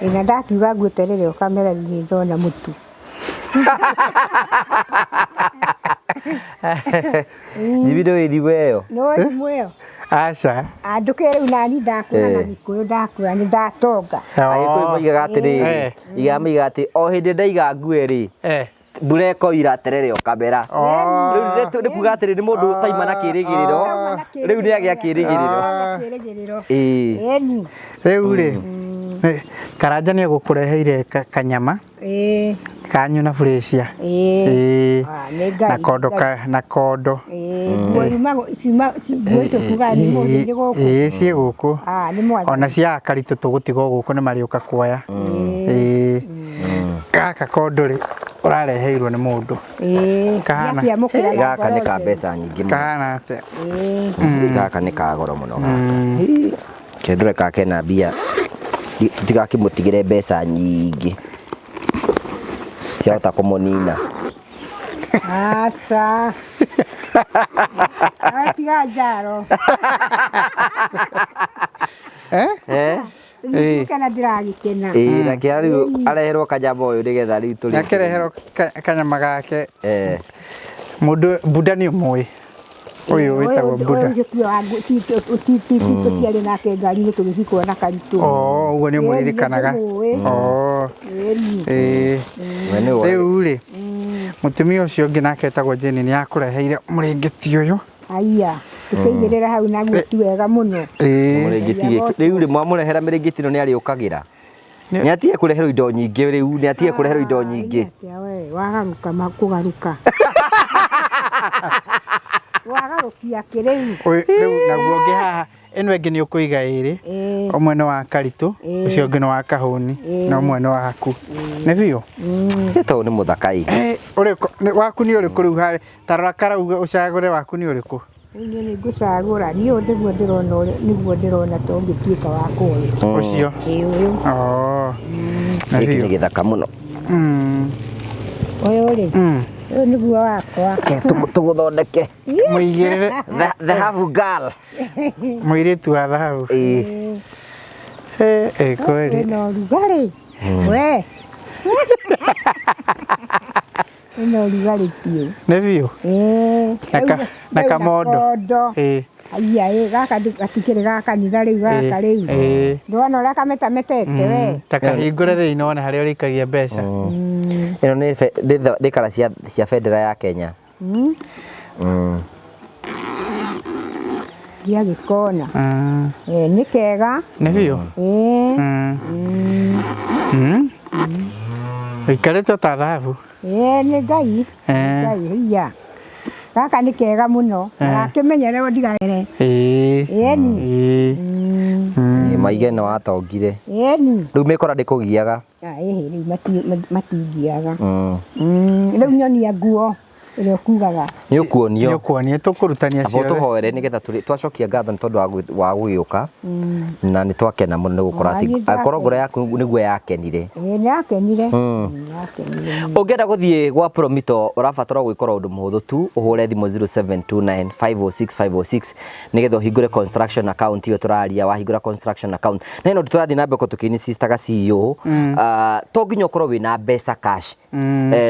Ĩ, na ndakiuga ngweterere ũkamera nĩ ndona mũtu. Njimi, ndũĩ thimũ ĩyo? Nĩ thimũ ĩyo? Aca. Andũke rĩu nani ndakũra na Gĩkũyũ, ndakũra nĩ ndatonga. Agĩkũyũ moigaga atĩrĩrĩ, igaga moigaga atĩ o hĩndĩ ndaiga ngue rĩ, mbura ĩkoira, terere ũkamera. Rĩu nĩ kuga atĩrĩ, nĩ mũndũ ũtaima na kĩrĩgĩrĩro, rĩu nĩ agĩa kĩrĩgĩrĩro. Kĩrĩgĩrĩro. Ĩĩ. Ĩni. Rĩu rĩ, Karanja nĩ egũkũreheire kanyama kanyu na burecia. Ĩĩ. Ah, nĩ Ngai. Na kondo na kondo. Ĩĩ, nguo yuma ciuma, nguo icio kuga nĩ mũthĩ nĩ gũkũ. Ĩĩ, ciĩ gũkũ. Ah, nĩ mwathi. Ona cia karitũ tũgũtiga o gũkũ, nĩ marĩũka kuoya. Ĩĩ, gaka kondo rĩ. Ũrareheirwo nĩ mũndũ. Ĩĩ. Kahana. Ndiakĩamũkĩra na Gaka ngoro nĩ ka njega. mbeca nyingĩ mũno. Kahana atĩa? Ĩĩ. Gaka nĩ ka goro mũno gaka. Kendore ka kena mbia tũtigakĩmũtigĩre mbeca nyingĩ ciahota kũmũnina. Aca. Aca tiga njaro. Eh? Eh? Ĩĩ. Nĩgũkena ndĩragĩkena. Ĩĩ na kĩrĩa rĩu areherwo kanyama ũyũ nĩgetha rĩu tũrĩkie. Nĩakĩreherwo kanyama gake. Eh. Mũndũ Buda nĩ ũmũĩ. Ũyũ wĩtagwo Buda. Ũyũ tiwe wa tũtiarĩ nake ngari-inĩ tũgĩthiĩ kuona Karitũ. Oh, ũguo nĩ ũmũririkanaga. Ĩĩ, Oh. ĩni. Ĩĩ. We nĩ woĩ. Rĩu rĩ, mũtumia ũcio ũngĩ nake wĩtagwo Jane nĩ akũreheire mũrĩngĩti ũyũ. Aya, tũkĩigĩrĩra hau naguo ti wega mũno. Ĩĩ. Mũrĩngĩti gĩkĩ rĩu rĩ mwamũrehera mĩrĩngĩti ĩno nĩ arĩũkagĩra. Nĩ atige kũreherwo indo nyingĩ rĩu, nĩ atige kũreherwo indo nyingĩ. Atĩa we, wagarũka kũgarũka. Wagarũkia kĩrĩu. Ũyũ rĩu naguo ũngĩ haha ĩno ĩngĩ nĩ ũkũiga ĩrĩ. Ĩĩ. Ũmwe nĩ wa Karitũ, Ĩĩ. ũcio ũngĩ nĩ wa Kahũni, na ũmwe nĩ waku. Nĩ biũ? Ĩ tondũ nĩ mũthaka ĩ. Eh, ũrĩkũ waku nĩ ũrĩkũ rĩu harĩ ta rora karauga ũcagũre waku nĩ ũrĩkũ? Rĩu niĩ nĩ ngũcagũra, niĩ ũyũ nĩguo ndĩrona ũrĩa nĩguo ndĩrona ta ũngĩtuĩka wa kũoya. Ũcio. Ĩĩ ũyũ. Oh. Nĩ Gĩkĩ biũ. nĩ gĩthaka mũno. Ũyũ rĩ, ũyũ nĩguo wakwa. Ke tũgũthondeke. Mũigĩrĩre The Havu girl. mũirĩtu wa thahabu. Ĩĩ. Eh, eh, kweli. Wĩna ũrugarĩ. We. Wĩna ũrugarĩ biũ. Nĩ biũ. Ĩĩ. Na kamondo. Kamondo. Ĩĩ. Aya ĩ gaka gatikĩrĩ ga kanitha rĩu gaka rĩu. Ĩĩ. Ndwona ũrĩa kametametete we. Ta kahingũre thĩinĩ wone harĩa ũrĩikagia mbeca. Ĩno nĩ nĩ kara cia bendera ya Kenya. Ndiagĩkona. Ĩĩ nĩ kega. Nĩ biũ. Ĩĩ. Ũikarĩte o ta thahabu. Ĩĩ nĩ Ngai. Ngai hiya. Gaka nĩ kega mũno. Gakĩmenyererwo ndigagere. Ĩĩ. Ĩni. Ĩĩ. Maige nĩ watongire. Ĩni. Rĩu mĩkora ndĩkũgiaga. Ĩhĩ rĩu matingiaga. Rĩu nyonia nguo ĩrĩa ũkugaga. Nĩ ũkuonio. Nĩ ũkuonio tũkũrutania Abo ciothe. tũhoere nĩgetha twacokia ngatho nĩ tondũ wa gũgĩũka na nĩ twakena mũno nĩ gũkorwo atĩ akorwo ngoro yaku nĩguo yakenire. Ĩĩ nĩ yakenire. Nĩ yakenire. Ũngĩenda gũthiĩ gwa Promito ũrabatara gwĩkora ũndũ mũhũthũ tu ũhũre thimũ 0729 506 506 nĩgetha ũhingũre construction account ĩyo tũraria wahingũra construction account na ĩno tũrathiĩ na mbere tũkĩinsistaga CEO to nginya ũkorwo wĩna mbeca cash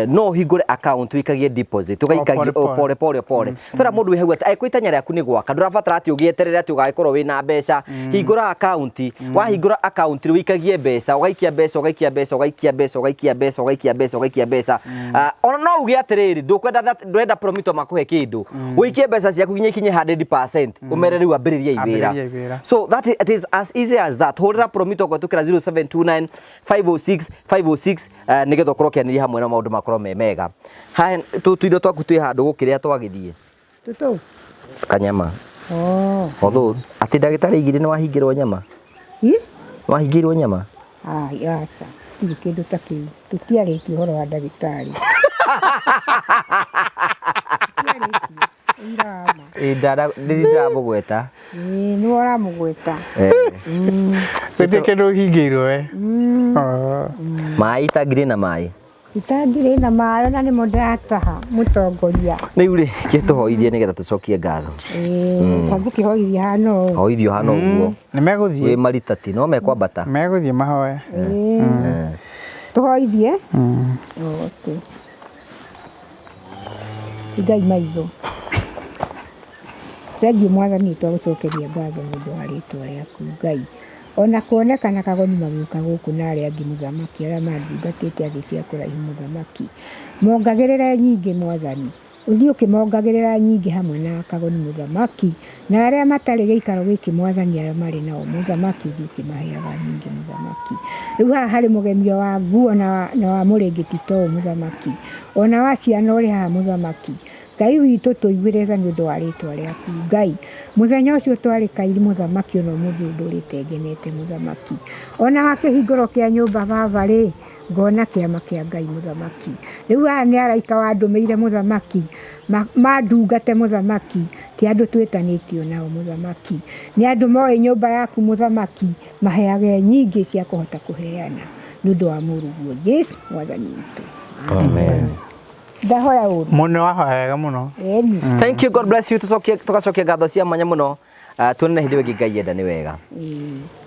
no ũhingũre account ũikagie deposit ũgaikagia pole pole pole pole tora mũndũ wĩ hau atĩ angĩkorwo itanya rĩaku nĩ gwaka ndũrabatara atĩ ũgĩeterere atĩ ũgagĩkorwo wĩna mbeca hingũra account wahingũra account rĩ ũikagie mbeca ũgaikia mbeca ũgaikia mbeca ũgaikia mbeca ũgaikia mbeca ũgaikia mbeca ũgaikia mbeca ona no uge atĩrĩrĩ ndũkwenda ndũrenda Promito makũhe kĩndũ ũikie mbeca ciaku nginya ikinye 100% ũmere rĩu ambĩrĩria Ambĩrĩria iwĩra iwĩra. so that it is as easy as that hũrĩra Promito kũhetũkĩra 0729 506 506 nĩgetha ũkorwo ũkĩanĩria hamwe na maũndũ makorwo me mega haha tũindo twaku twĩ handũ gũkĩrĩa twagĩthiĩ Tũtũ. kanyama Oh. although atĩ ndagĩtarĩ aigire nĩ wahingĩrwo nyama Ĩ? wahingĩirwo nyama Ai aca. Gũtirĩ kĩndũ ta kĩu. Tũtiarĩtie ũhoro wa ndagĩtarĩ. Tũtiarĩtie. Ũira wa ma. Ĩ, ndĩramũgweta Ĩĩ nĩwe ũramũgweta. Gũtirĩ kĩndũ ũhingĩirwo we. Maĩ itangirĩ na maĩ Itangirĩ na maĩ ona nĩmo ndĩrataha mũtongoria. Rĩu rĩ kĩtũhoithie nĩgetha tũcokie ngatho. Ĩĩ ngũkĩhoithia hana ũũ. Hoithio hana ũguo. Nĩ megũthiĩ. Wĩ maritati no mekwambata. Megũthiĩ mahoe. Tũhoithie? Okay. Ngai maitho. Thengiũ Mwathani twagũcokeria ngatho nĩ ũndũ wa rĩtwa rĩaku Ngai. Ona kuonekana kagoni magĩũka gũkũ na arĩa angĩ mũthamaki arĩa mandungatĩte athĩ cia kũraihu mũthamaki. Mongagĩrĩre nyingĩ Mwathani. Ũthiĩ ũkĩmongagĩrĩra nyingĩ hamwe na kagoni mũthamaki na arĩa matarĩ gĩikaro gĩkĩ Mwathani arĩa marĩ nao mũthamaki ũthiĩ ũkĩmaheaga nyingĩ mũthamaki. Rĩu haha harĩ mũgemio wa nguo na wa mũrĩngĩti ta ũyũ mũthamaki ona wa ciana ũrĩ haha mũthamaki. Ngai witũ tũiguĩre tha nĩ ũndũ wa rĩtwa rĩaku Ngai. Mũthenya ũcio twarĩ Kairi mũthamaki ona ũmũthĩ ũyũ ndũrĩte ngenete mũthamaki. Ona wakĩhingũro kĩa nyũmba baba rĩ Ngona kĩama kĩa Ngai mũthamaki. Rĩu aya nĩ araika wandũmĩire mũthamaki, mandungate mũthamaki, ti andũ twĩtanĩtio nao mũthamaki. Nĩ andũ moĩ nyũmba yaku mũthamaki, maheage nyingĩ cia kũhota kũheana nĩ ũndũ wa mũrũguo Jesu mwathani witũ. Amen. Ndahoya ũru. Mũno wahoya wega mũno. Ĩni. Thank you, God bless you. Tucokie tugacokia ngatho cia mwanya mũno. Tuonane hĩndĩ ĩyo ĩngĩ Ngai enda nĩ wega. Ĩĩ.